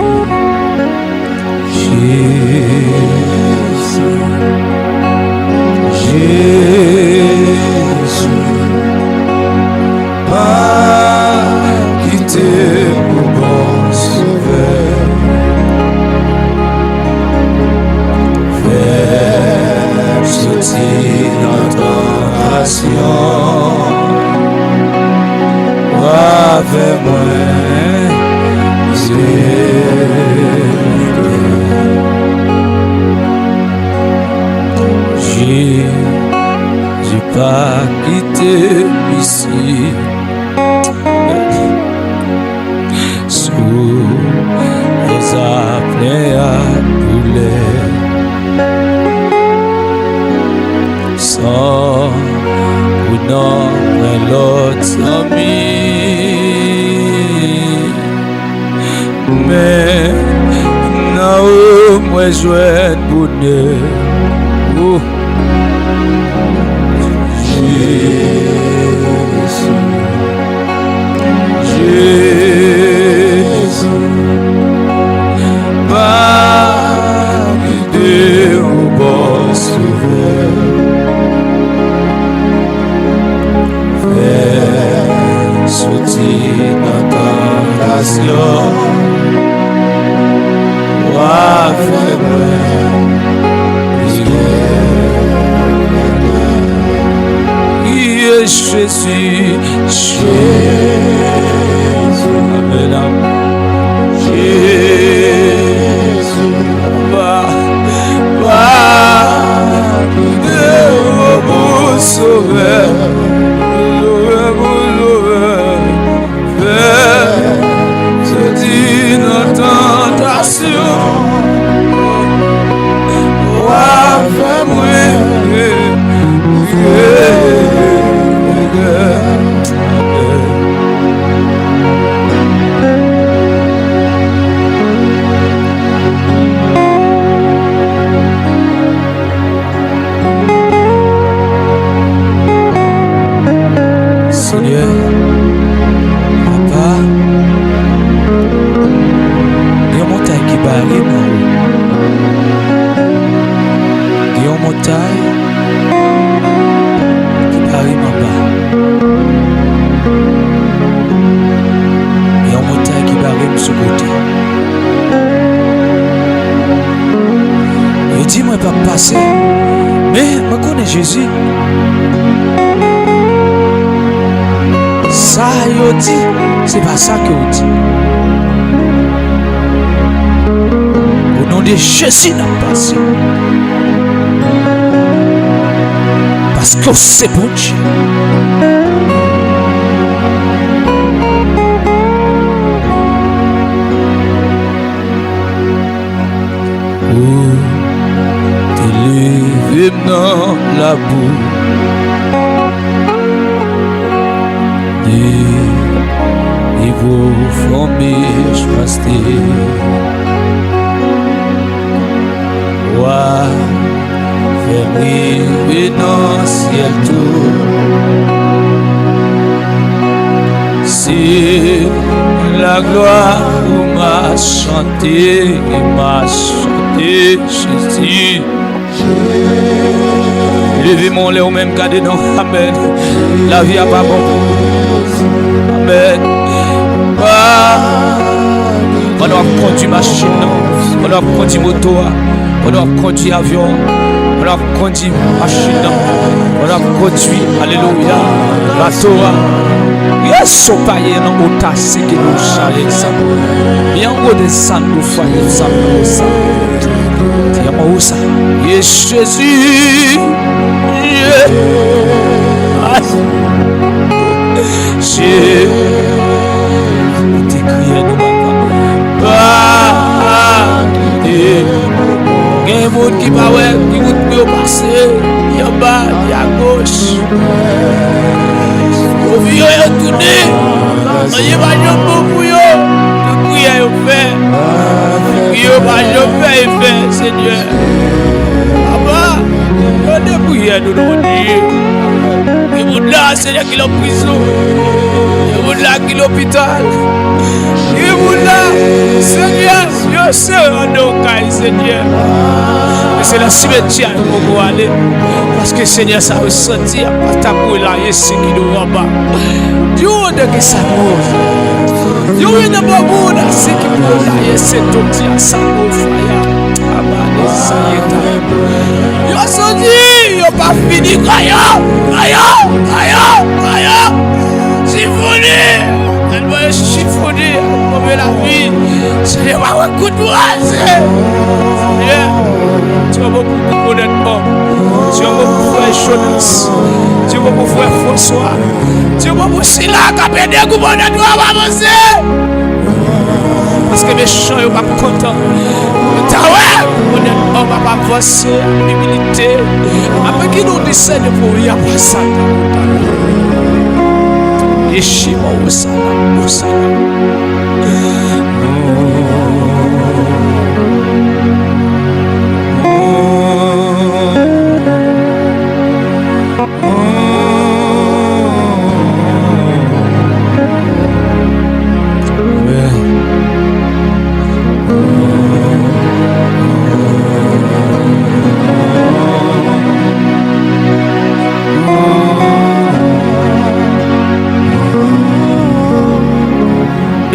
Jezi, Jezi, pa kite m, o bon Sovè. Fè m soti nan tantasyon. Avè mwen, Jezi, pa kite m isit. Sou zaplè ak doulè, san pou nan mwen lòt zanmi. Men nan ou mwen jwenn bonè. Oh. Jezi, Jezi, pa kite m, o bon Sovè. Fè m soti nan tantasyon. Wa fè mwen priye. Priye Jezi, Jezi. Amèn, amèn. Jezi, pa, pa kite m, o bon Sovè. Sovè, bon Sovè. Ap pase. Men, mwen konnen Jezi. Sa yo di, se pa sa ke w di. O non de Jezi, n ap pase. Paske w se Bondye. Ou te leve m nan labou, de, de pwofon mechanste. Wa, fè m rive nan syèl tou. Se laglwa ou m a chante, m a chante Jezi. Leve men w anlè ou menm, gade non. Amèn. Lavi a pa bon. Amèn. Ah. Pandan w ap kondui machin nan, pandan w ap kondui moto a, pandan w ap kondui avyon an, pandan w ap kondui machin nan, pandan w ap kondui, alelouya, bato a. Yeso paye nan ota seke nou chale sa. Yango de san nou fwa de san nou sa. Di a mwen ou sa. Ye Jezi. Ye. Ay. Jezi. Ou te kriye nou papa. Pa kite. Gen moun ki pa wè ki wout pou yo pase. Li anba, li agoch. Yo vire, yo tounen. Anyen pa janm bon pou yo. Tout priyè yo fè. Priyè yo pa janm fè efè, Senyè. Papa, tande priyè nou, non, Bondye. Gen moun la, Senyè, ki nan prizon. Gen moun la ki lopital. Gen moun la, Senyè, yo se nan kay, Senyè. Men se nan simetyè yo poko ale. Paske, Senyè, sa yo santi, y ap patapoule la, e se ki nou anba. Yo de ki sa nou. Yo wè nan bon moun, a se ki pou la, e se to ti a sa nou faya. Abane sa ye ta. Yo santi, yo pa fini, kaya, kaya, kaya, kaya. Chifoni, tèlman yo chifoni, move lavi. Senyè, pa wè kout bras. Senyè, ti yon mo pou Rekonèt mò. Ti yon mo pou frè Jonas. Ti yon mo pou frè Franswa. Ti yon mo pou sila k ap ede gouvènman yo ap avanse. Paske mechan yo p ap kontan. Yo ta wè gouvènman yo ap avanse, ap imilite. Apre ki nou disène pou y ap sa. Yeshima Osana, Osana.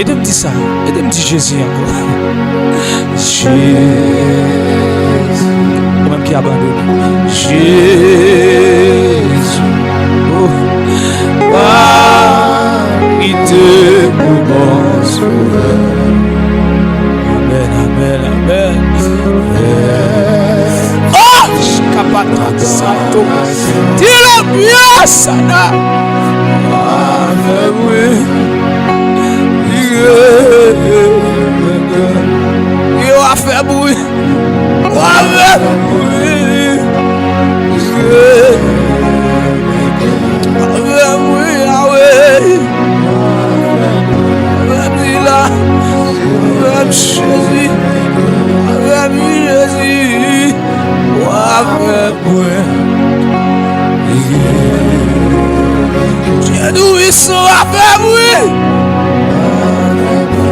Ede m di sa, ede m di Jezi ankò. Jezi. Ou menm ki abandone. Jezi. Oh. Pa kite m, bon Sovè. Amèn, amèn, amèn. Oh! Shikapata sato. Tira bien sana. Avè mwen. Yo afè bri. Yo afè bri. Avè mwen, awe. Avè mwen la. Avè m Jezi. Avè m Jezi. Avè mwen. Dye Toupisan, avè mwen.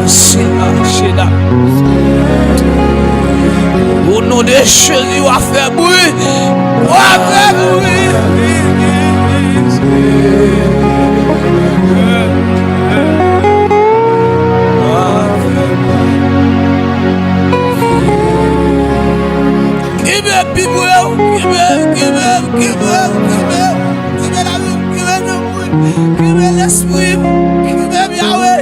Chela, chela. O non de Jezi, w a fè bri. W a fè bri. Ki bèl Kenbe m, kenbe m, kenbe m, kenbe m, kenbe m, kenbe lavi m, kenbe nanm mwen, kenbe lespri m, kenbe m, Yawe.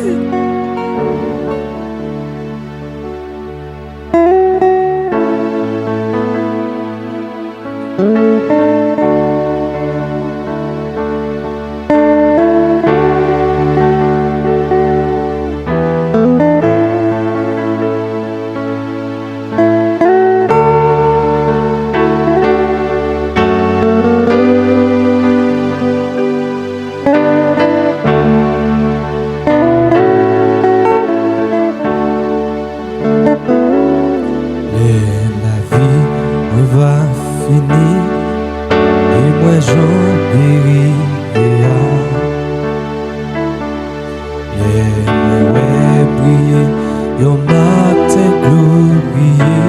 Lè lavi mwen va fini, e mwen jan li rive a. Lè mwen wè briye yon maten gloriye,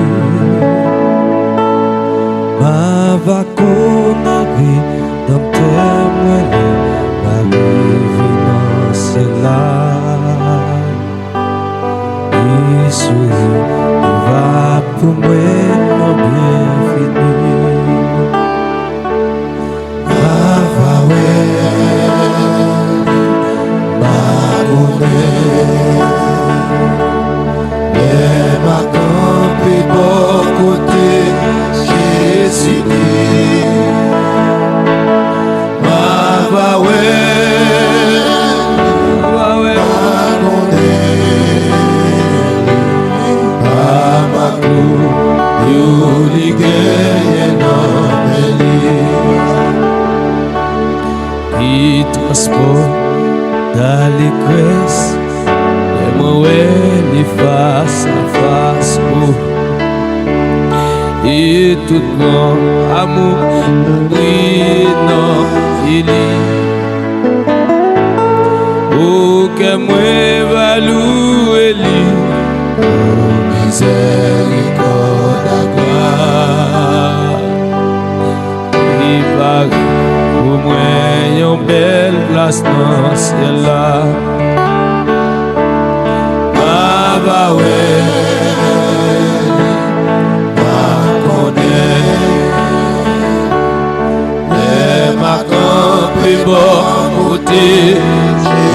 m a va onore Redanmtè mwen lè m a rive nan syèl la. Li souri, li va pou mwen an byenvini. M a va wè, m a konnen. Lè m a kanpe bò kote Jezikri, m a va wè, m a konnen. Li pa makou, yo li genyen nan men li. Li transpòte alegrès, lè mwen wè li fas a fas, o. E tout gran amou, wi, nan vi li. O, kè mwen va louwe li, o, mizèrikòd ak glwa. Li pare pou mwen yon bèl plas nan syèl la. M a va wè, m a konnen. Lè m a kanpe bò kote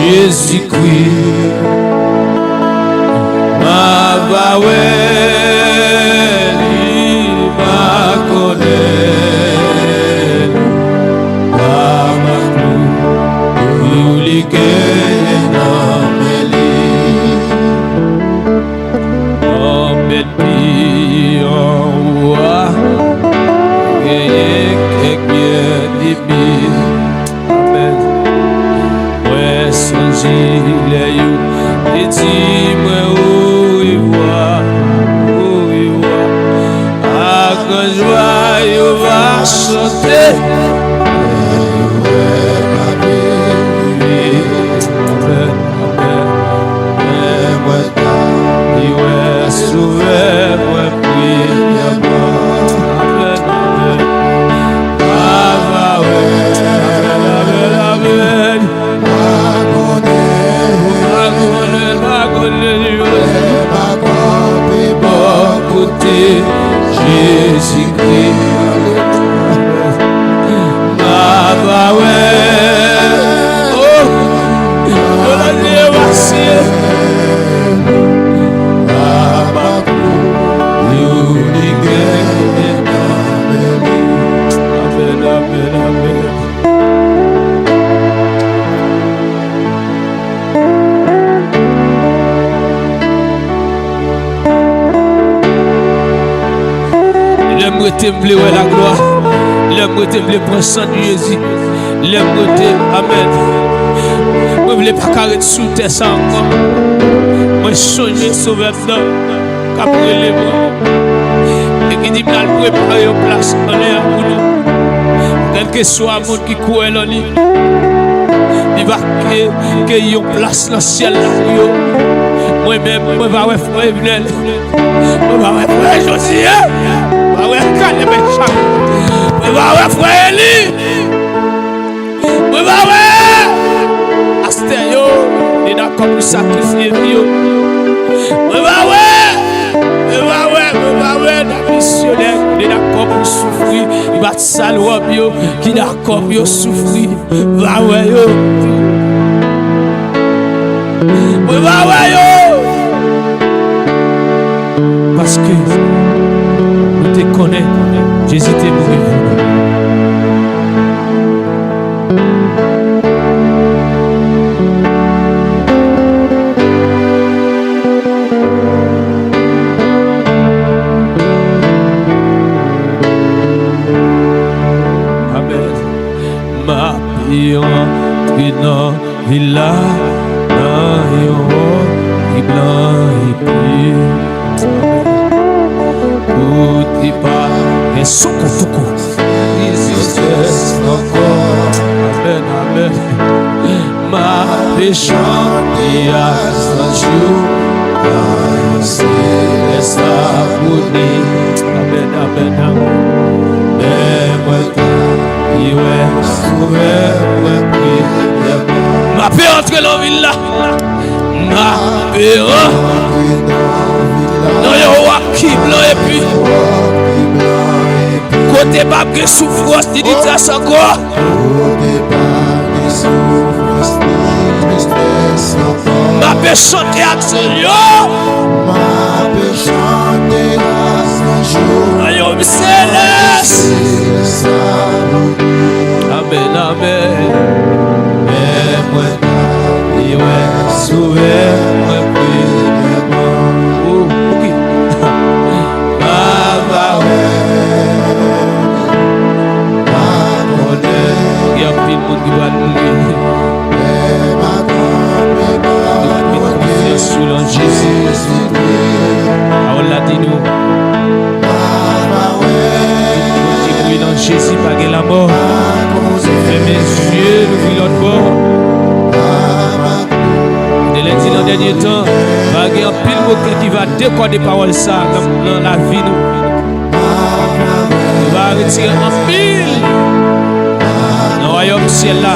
Jezikri, m a va wè li, m a konnen li. Pa makou, pou li genyen nan men li. Anmèt pi anwo a, genyen kèk pyè debri. Amèn. Mwen sonje lè yo te di mwen orevwa, orevwa. Ak gran jwa yo va chante. Lè yo wè m ap rive. Amèn, amèn. Men mwen ta li wè Sovè mwen premyèman. Amèn, amèn. Papa, wè. Amèn, amèn, amèn. Pa konnen. Pa konnen, pa konnen, yo. Lè m a kanpe bò kote Jezikri. M a va wè. Oh! Yo la di yo va siye. Yo li genyen nan men li. Amèn, amèn, amèn. Lè m rete, m vle wè laglwa. Lè m rete, m vle pran sant Jezi. Lè m rete, amèn. Mwen vle pa ka ret sou tè sa ankò. Mwen sonje Sovè m nan k ap rele mwen e ki di m l al prepare yon plas anlè a pou nou. Kèlkeswa moun ki kwè nan li, li va ke, ke yon plas nan syèl la pou yo. Mwen menm, mwen va wè frè Evenel. Mwen va wè frè Josie. Mwen va wè Caleb Mecham. Mwen va wè frè Eli. Mwen va wè pastè yo, li dakò pou sakrifye vi yo. Mwen va wè, mwen va wè, mwen va wè nan misyonè, li dakò pou Sal wòb yo ki dakò pou yo soufri, va wè yo. Mwen va wè yo. Paske nou te konnen Jezi te mouri pou nou. Amèn. M ape rantre nan vil la, nan yon wòb ki blan e pi. Kote pa gen soukoutoukoutou. Tristès ankò. Amèn, amèn. M ape chante a san jou nan yon selès amoni. Amèn, amèn, amèn. Men mwen ta pi wè Sovè mwen premyèman. M ape antre nan vil la. M ape rantre nan yon wòb ki blan epi kote p ap gen soufrans ni ditrès ankò. M ape chante ak zanj yo. Nan yon selès. Amèn, amèn. Men mwen ta pi wè Sovè mwen premyèman. Oh, ok. M a pa wè, m a konnen. Gen anpil moun ki pral mouri. Met konfyans ou nan Jezi. Pawòl la di nou, tout moun ki mouri nan Jezi pa gen lanmò. Se fèmen zye, louvri lòt bò. Mwen te di nan dènye tan, va gen anpil bokè ki va dekòde pawòl sa nan, nan lavi nou. Nou va retire anpil nan wayòm syèl la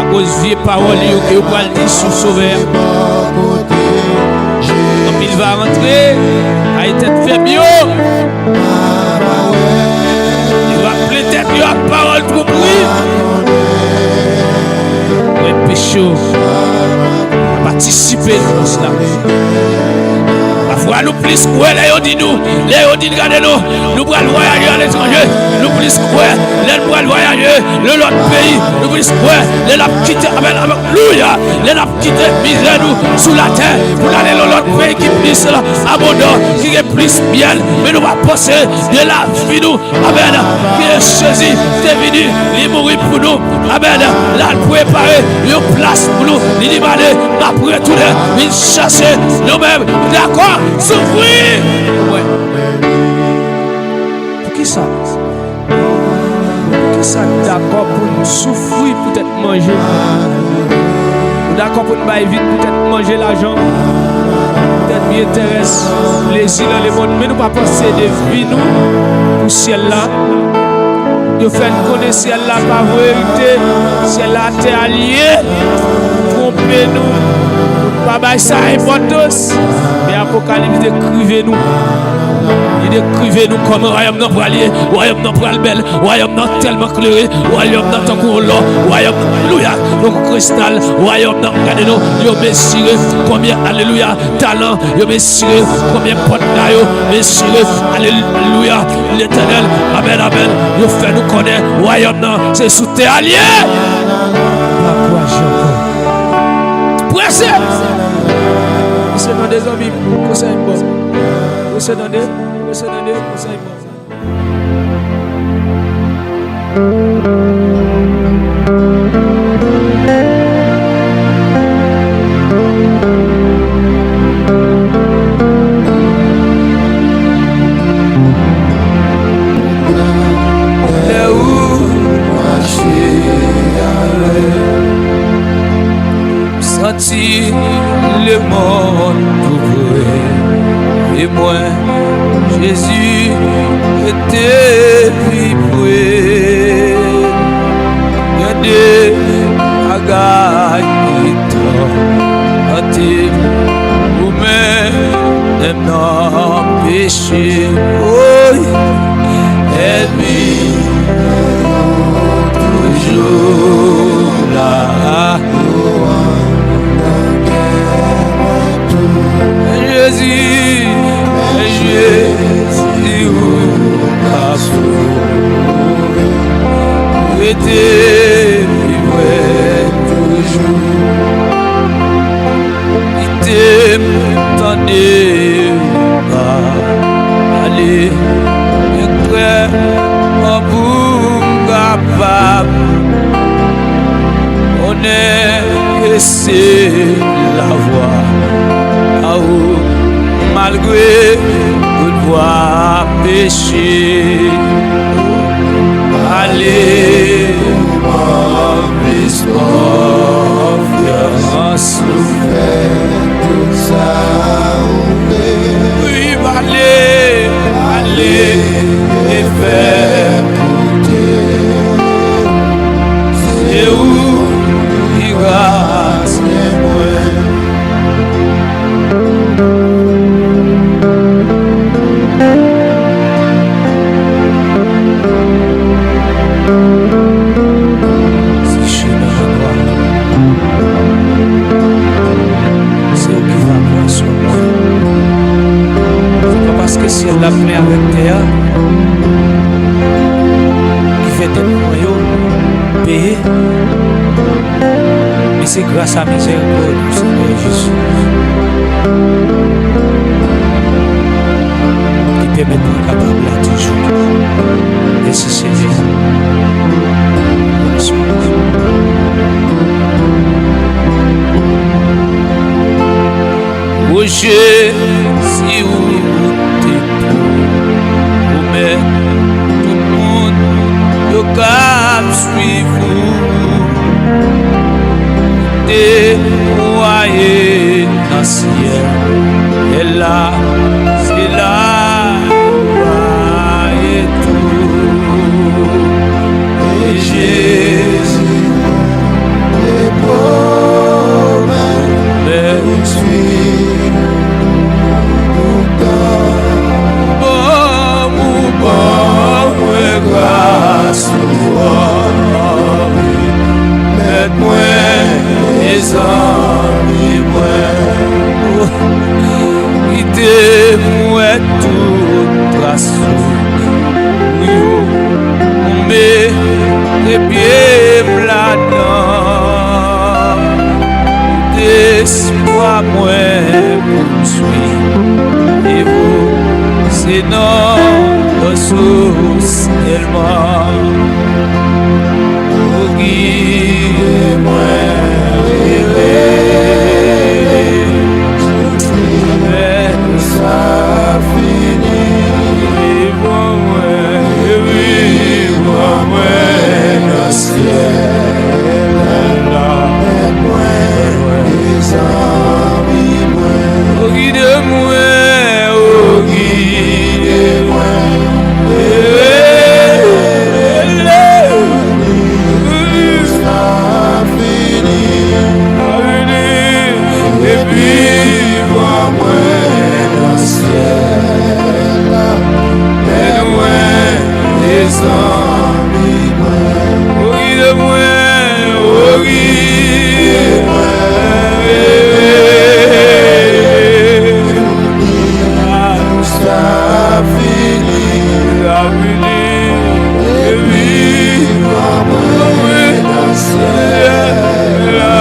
akoz vye pawòl yo ke yo pral di sou Sovè a. Anpil va rantre kay tèt fèb yo. Yo va plen tèt yo ak pawòl twonpri. Mwen peche yo. Patisipe nan sa. Pafwa nou plis kwè lè yo di nou, lè yo di n gade nou, nou pral vwayaje aletranje, nou plis kwè lè n pral vwayaje nan lòt peyi, nou plis kwè lè n ap kite, amèn, alelouya, lè n ap kite mizè nou sou latè pou n ale nan lòt peyi ki plis abondan, ki gen plis myèl, men nou pa panse de lavi nou. Amèn. Ke Jezi te vini, li mouri pou nou. Amèn. L al prepare yon plas pou nou. Li di, "M ale, m ap retounen, vin chèche nou menm." Dakò, soufri. Wè. Poukisa? Poukisa n dakò pou n soufri poutèt manje? Nou dakò pou n bay vi n poutèt manje, lajan, poutèt byen terès, plezi nan lemonn, men nou pa panse de vi nou pou syèl la. Yo fè n konnen syèl la pa verite, syèl la atè a l ye. Twonpe nou, nou pa bay sa enpòtans. Men Apokalips dekrive nou. Li dekrive nou kòman wayòm nan pral ye, wayòm nan pral bèl, wayòm nan tèlman klere, wayòm nan tankou yon lò, wayòm, alelouya, tankou kristal, wayòm nan, gade non, yo mezire konbyen, alelouya, talan, yo mezire konbyen pòt la, yo mezire, alelouya, Letènèl, amèn, amèn, yo fè nou konnen wayòm nan, se sou tè a l ye. Pa kouraje ankò. Prese! Prese tande, zanmi m, konsèy m ba w. Prese tande, prese tande, konsèy m ba w. Lè ou mache avè m, m santi lemonn tou pre. E mwen, Jezi rete pi pre. Gen de bagay ki tante m, ou menm nan peche. Oy, ènmi Jezi, Jezi, ou ka sove. Rete pi pre toujou. Kite m tande pale, byen prè, pou m kapab konnen ke se lavwa a ou, malgre tout vwa peche. Ale, plis konfyans. Ou fè tout sa ou vle. Wi, ale, ale, e fè koute. Se ou ki rase mwen. Se chemen lakwa. Se ou ki va pran swen mwen. Se pa paske syèl la plen avèk tè a ki fè tèt mwen yo peye. Men se gras a mizèrikòd ou, Senyè Jezi, ki pèmèt mwen kapab la toujou. Mèsi, Senyè. Woche, si ou te pwomèt, tout moun yo k ap swiv ou, ou te waye nan syèl. E la, se la ou waye tou. E Jezi te pwomèt, mwen swiv ou toutan. Ban ou ban mwen gras ou anvi. Mèt mwen e zanmi mwen. Kite m wè tout tras ou yo, tonbe e pye m ladan. Tout espwa mwen pou m swiv ou, se nan resous sèlman. Ou gide mwen, rele, men sa fini. Pran mwen, wi, pran mwen nan syèl la. Mèt mwen, zanmi mwen. Ou gide mwen, ou gide mwen. Epi pran mwen nan syèl la. Mèt mwen e zanmi mwen. Ou gide mwen, ou gide mwen. Sa fini, sa fini. Epi pran mwen nan syèl la.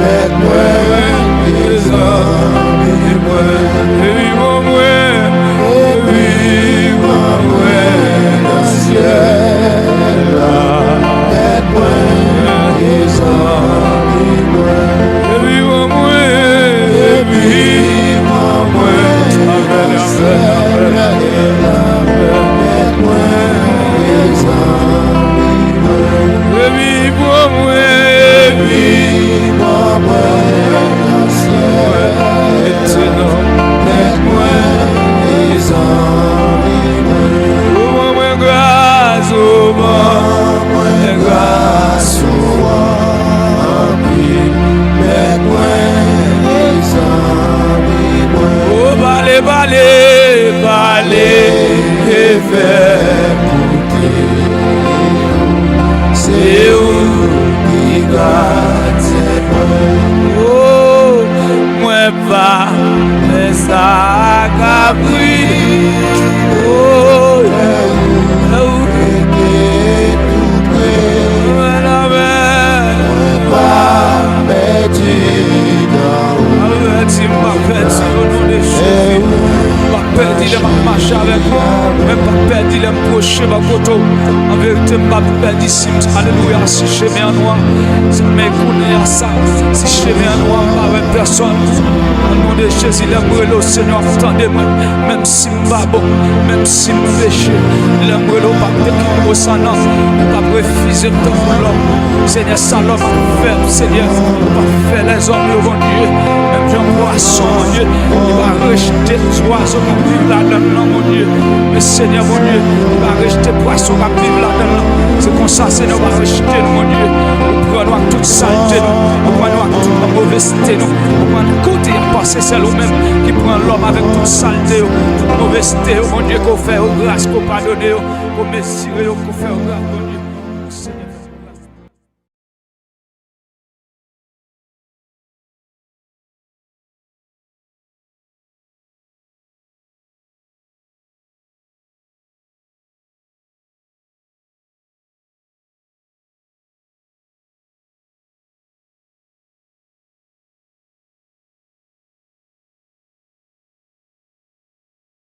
Mèt mwen e zanmi mwen. Epi pran mwen, epi pran mwen nan syèl la. Mèt mwen e zanmi mwen. Epi pran mwen, epi pran mwen nan syèl la. Mèt mwen e zanmi mwen. Epi pran mwen, epi pran mwen nan syèl la. Mèt mwen e zanmi mwen. Ou ban mwen gras, ou ban mwen gras ou anpil. Mèt mwen e zanmi mwen. Ou pale, pale, pale e fè koute. Se ou ki gadyen mwen. Oh, mwen pa fè sa Pèdi lè m ap mache avèk ou, men m p ap pèdi lè m pwoche bò kote w. An verite, m p ap pèdi si m, alelouya, si chemen an nwa, si m men kounye a sa, si chemen an nwa, m pa wè pèsòn. Nan non de Jezi, lè m rele w, Senyè, w ap tande mwen. Menm si m pa bon, menm si m peche, lè m rele w, w p ap dekite sa non, w p ap refize m tankou lòm. Senyè, sa lòm ap fè, Senyè, w p ap fè lèzòm yo, Bondye. Menm jan pwason, Bondye, li pa rejte zwazo k ap viv ladan l lan, Bondye. Men Senyè, Bondye, li pa rejte pwason k ap viv ladan l lan. Se konsa, Senyè, w pa rejte nou, Bondye. Ou pran nou ak tout salte nou. Ou pran nou ak tout movèzte nou. Ou pran tout kote y ap pase, sèl ou menm ki pran lòm avèk tout salte yo, tout movèzte yo, Bondye, ke w fè yo gras, ke w padone yo, ke w mezire yo, ke w fè yo gras, Bondye.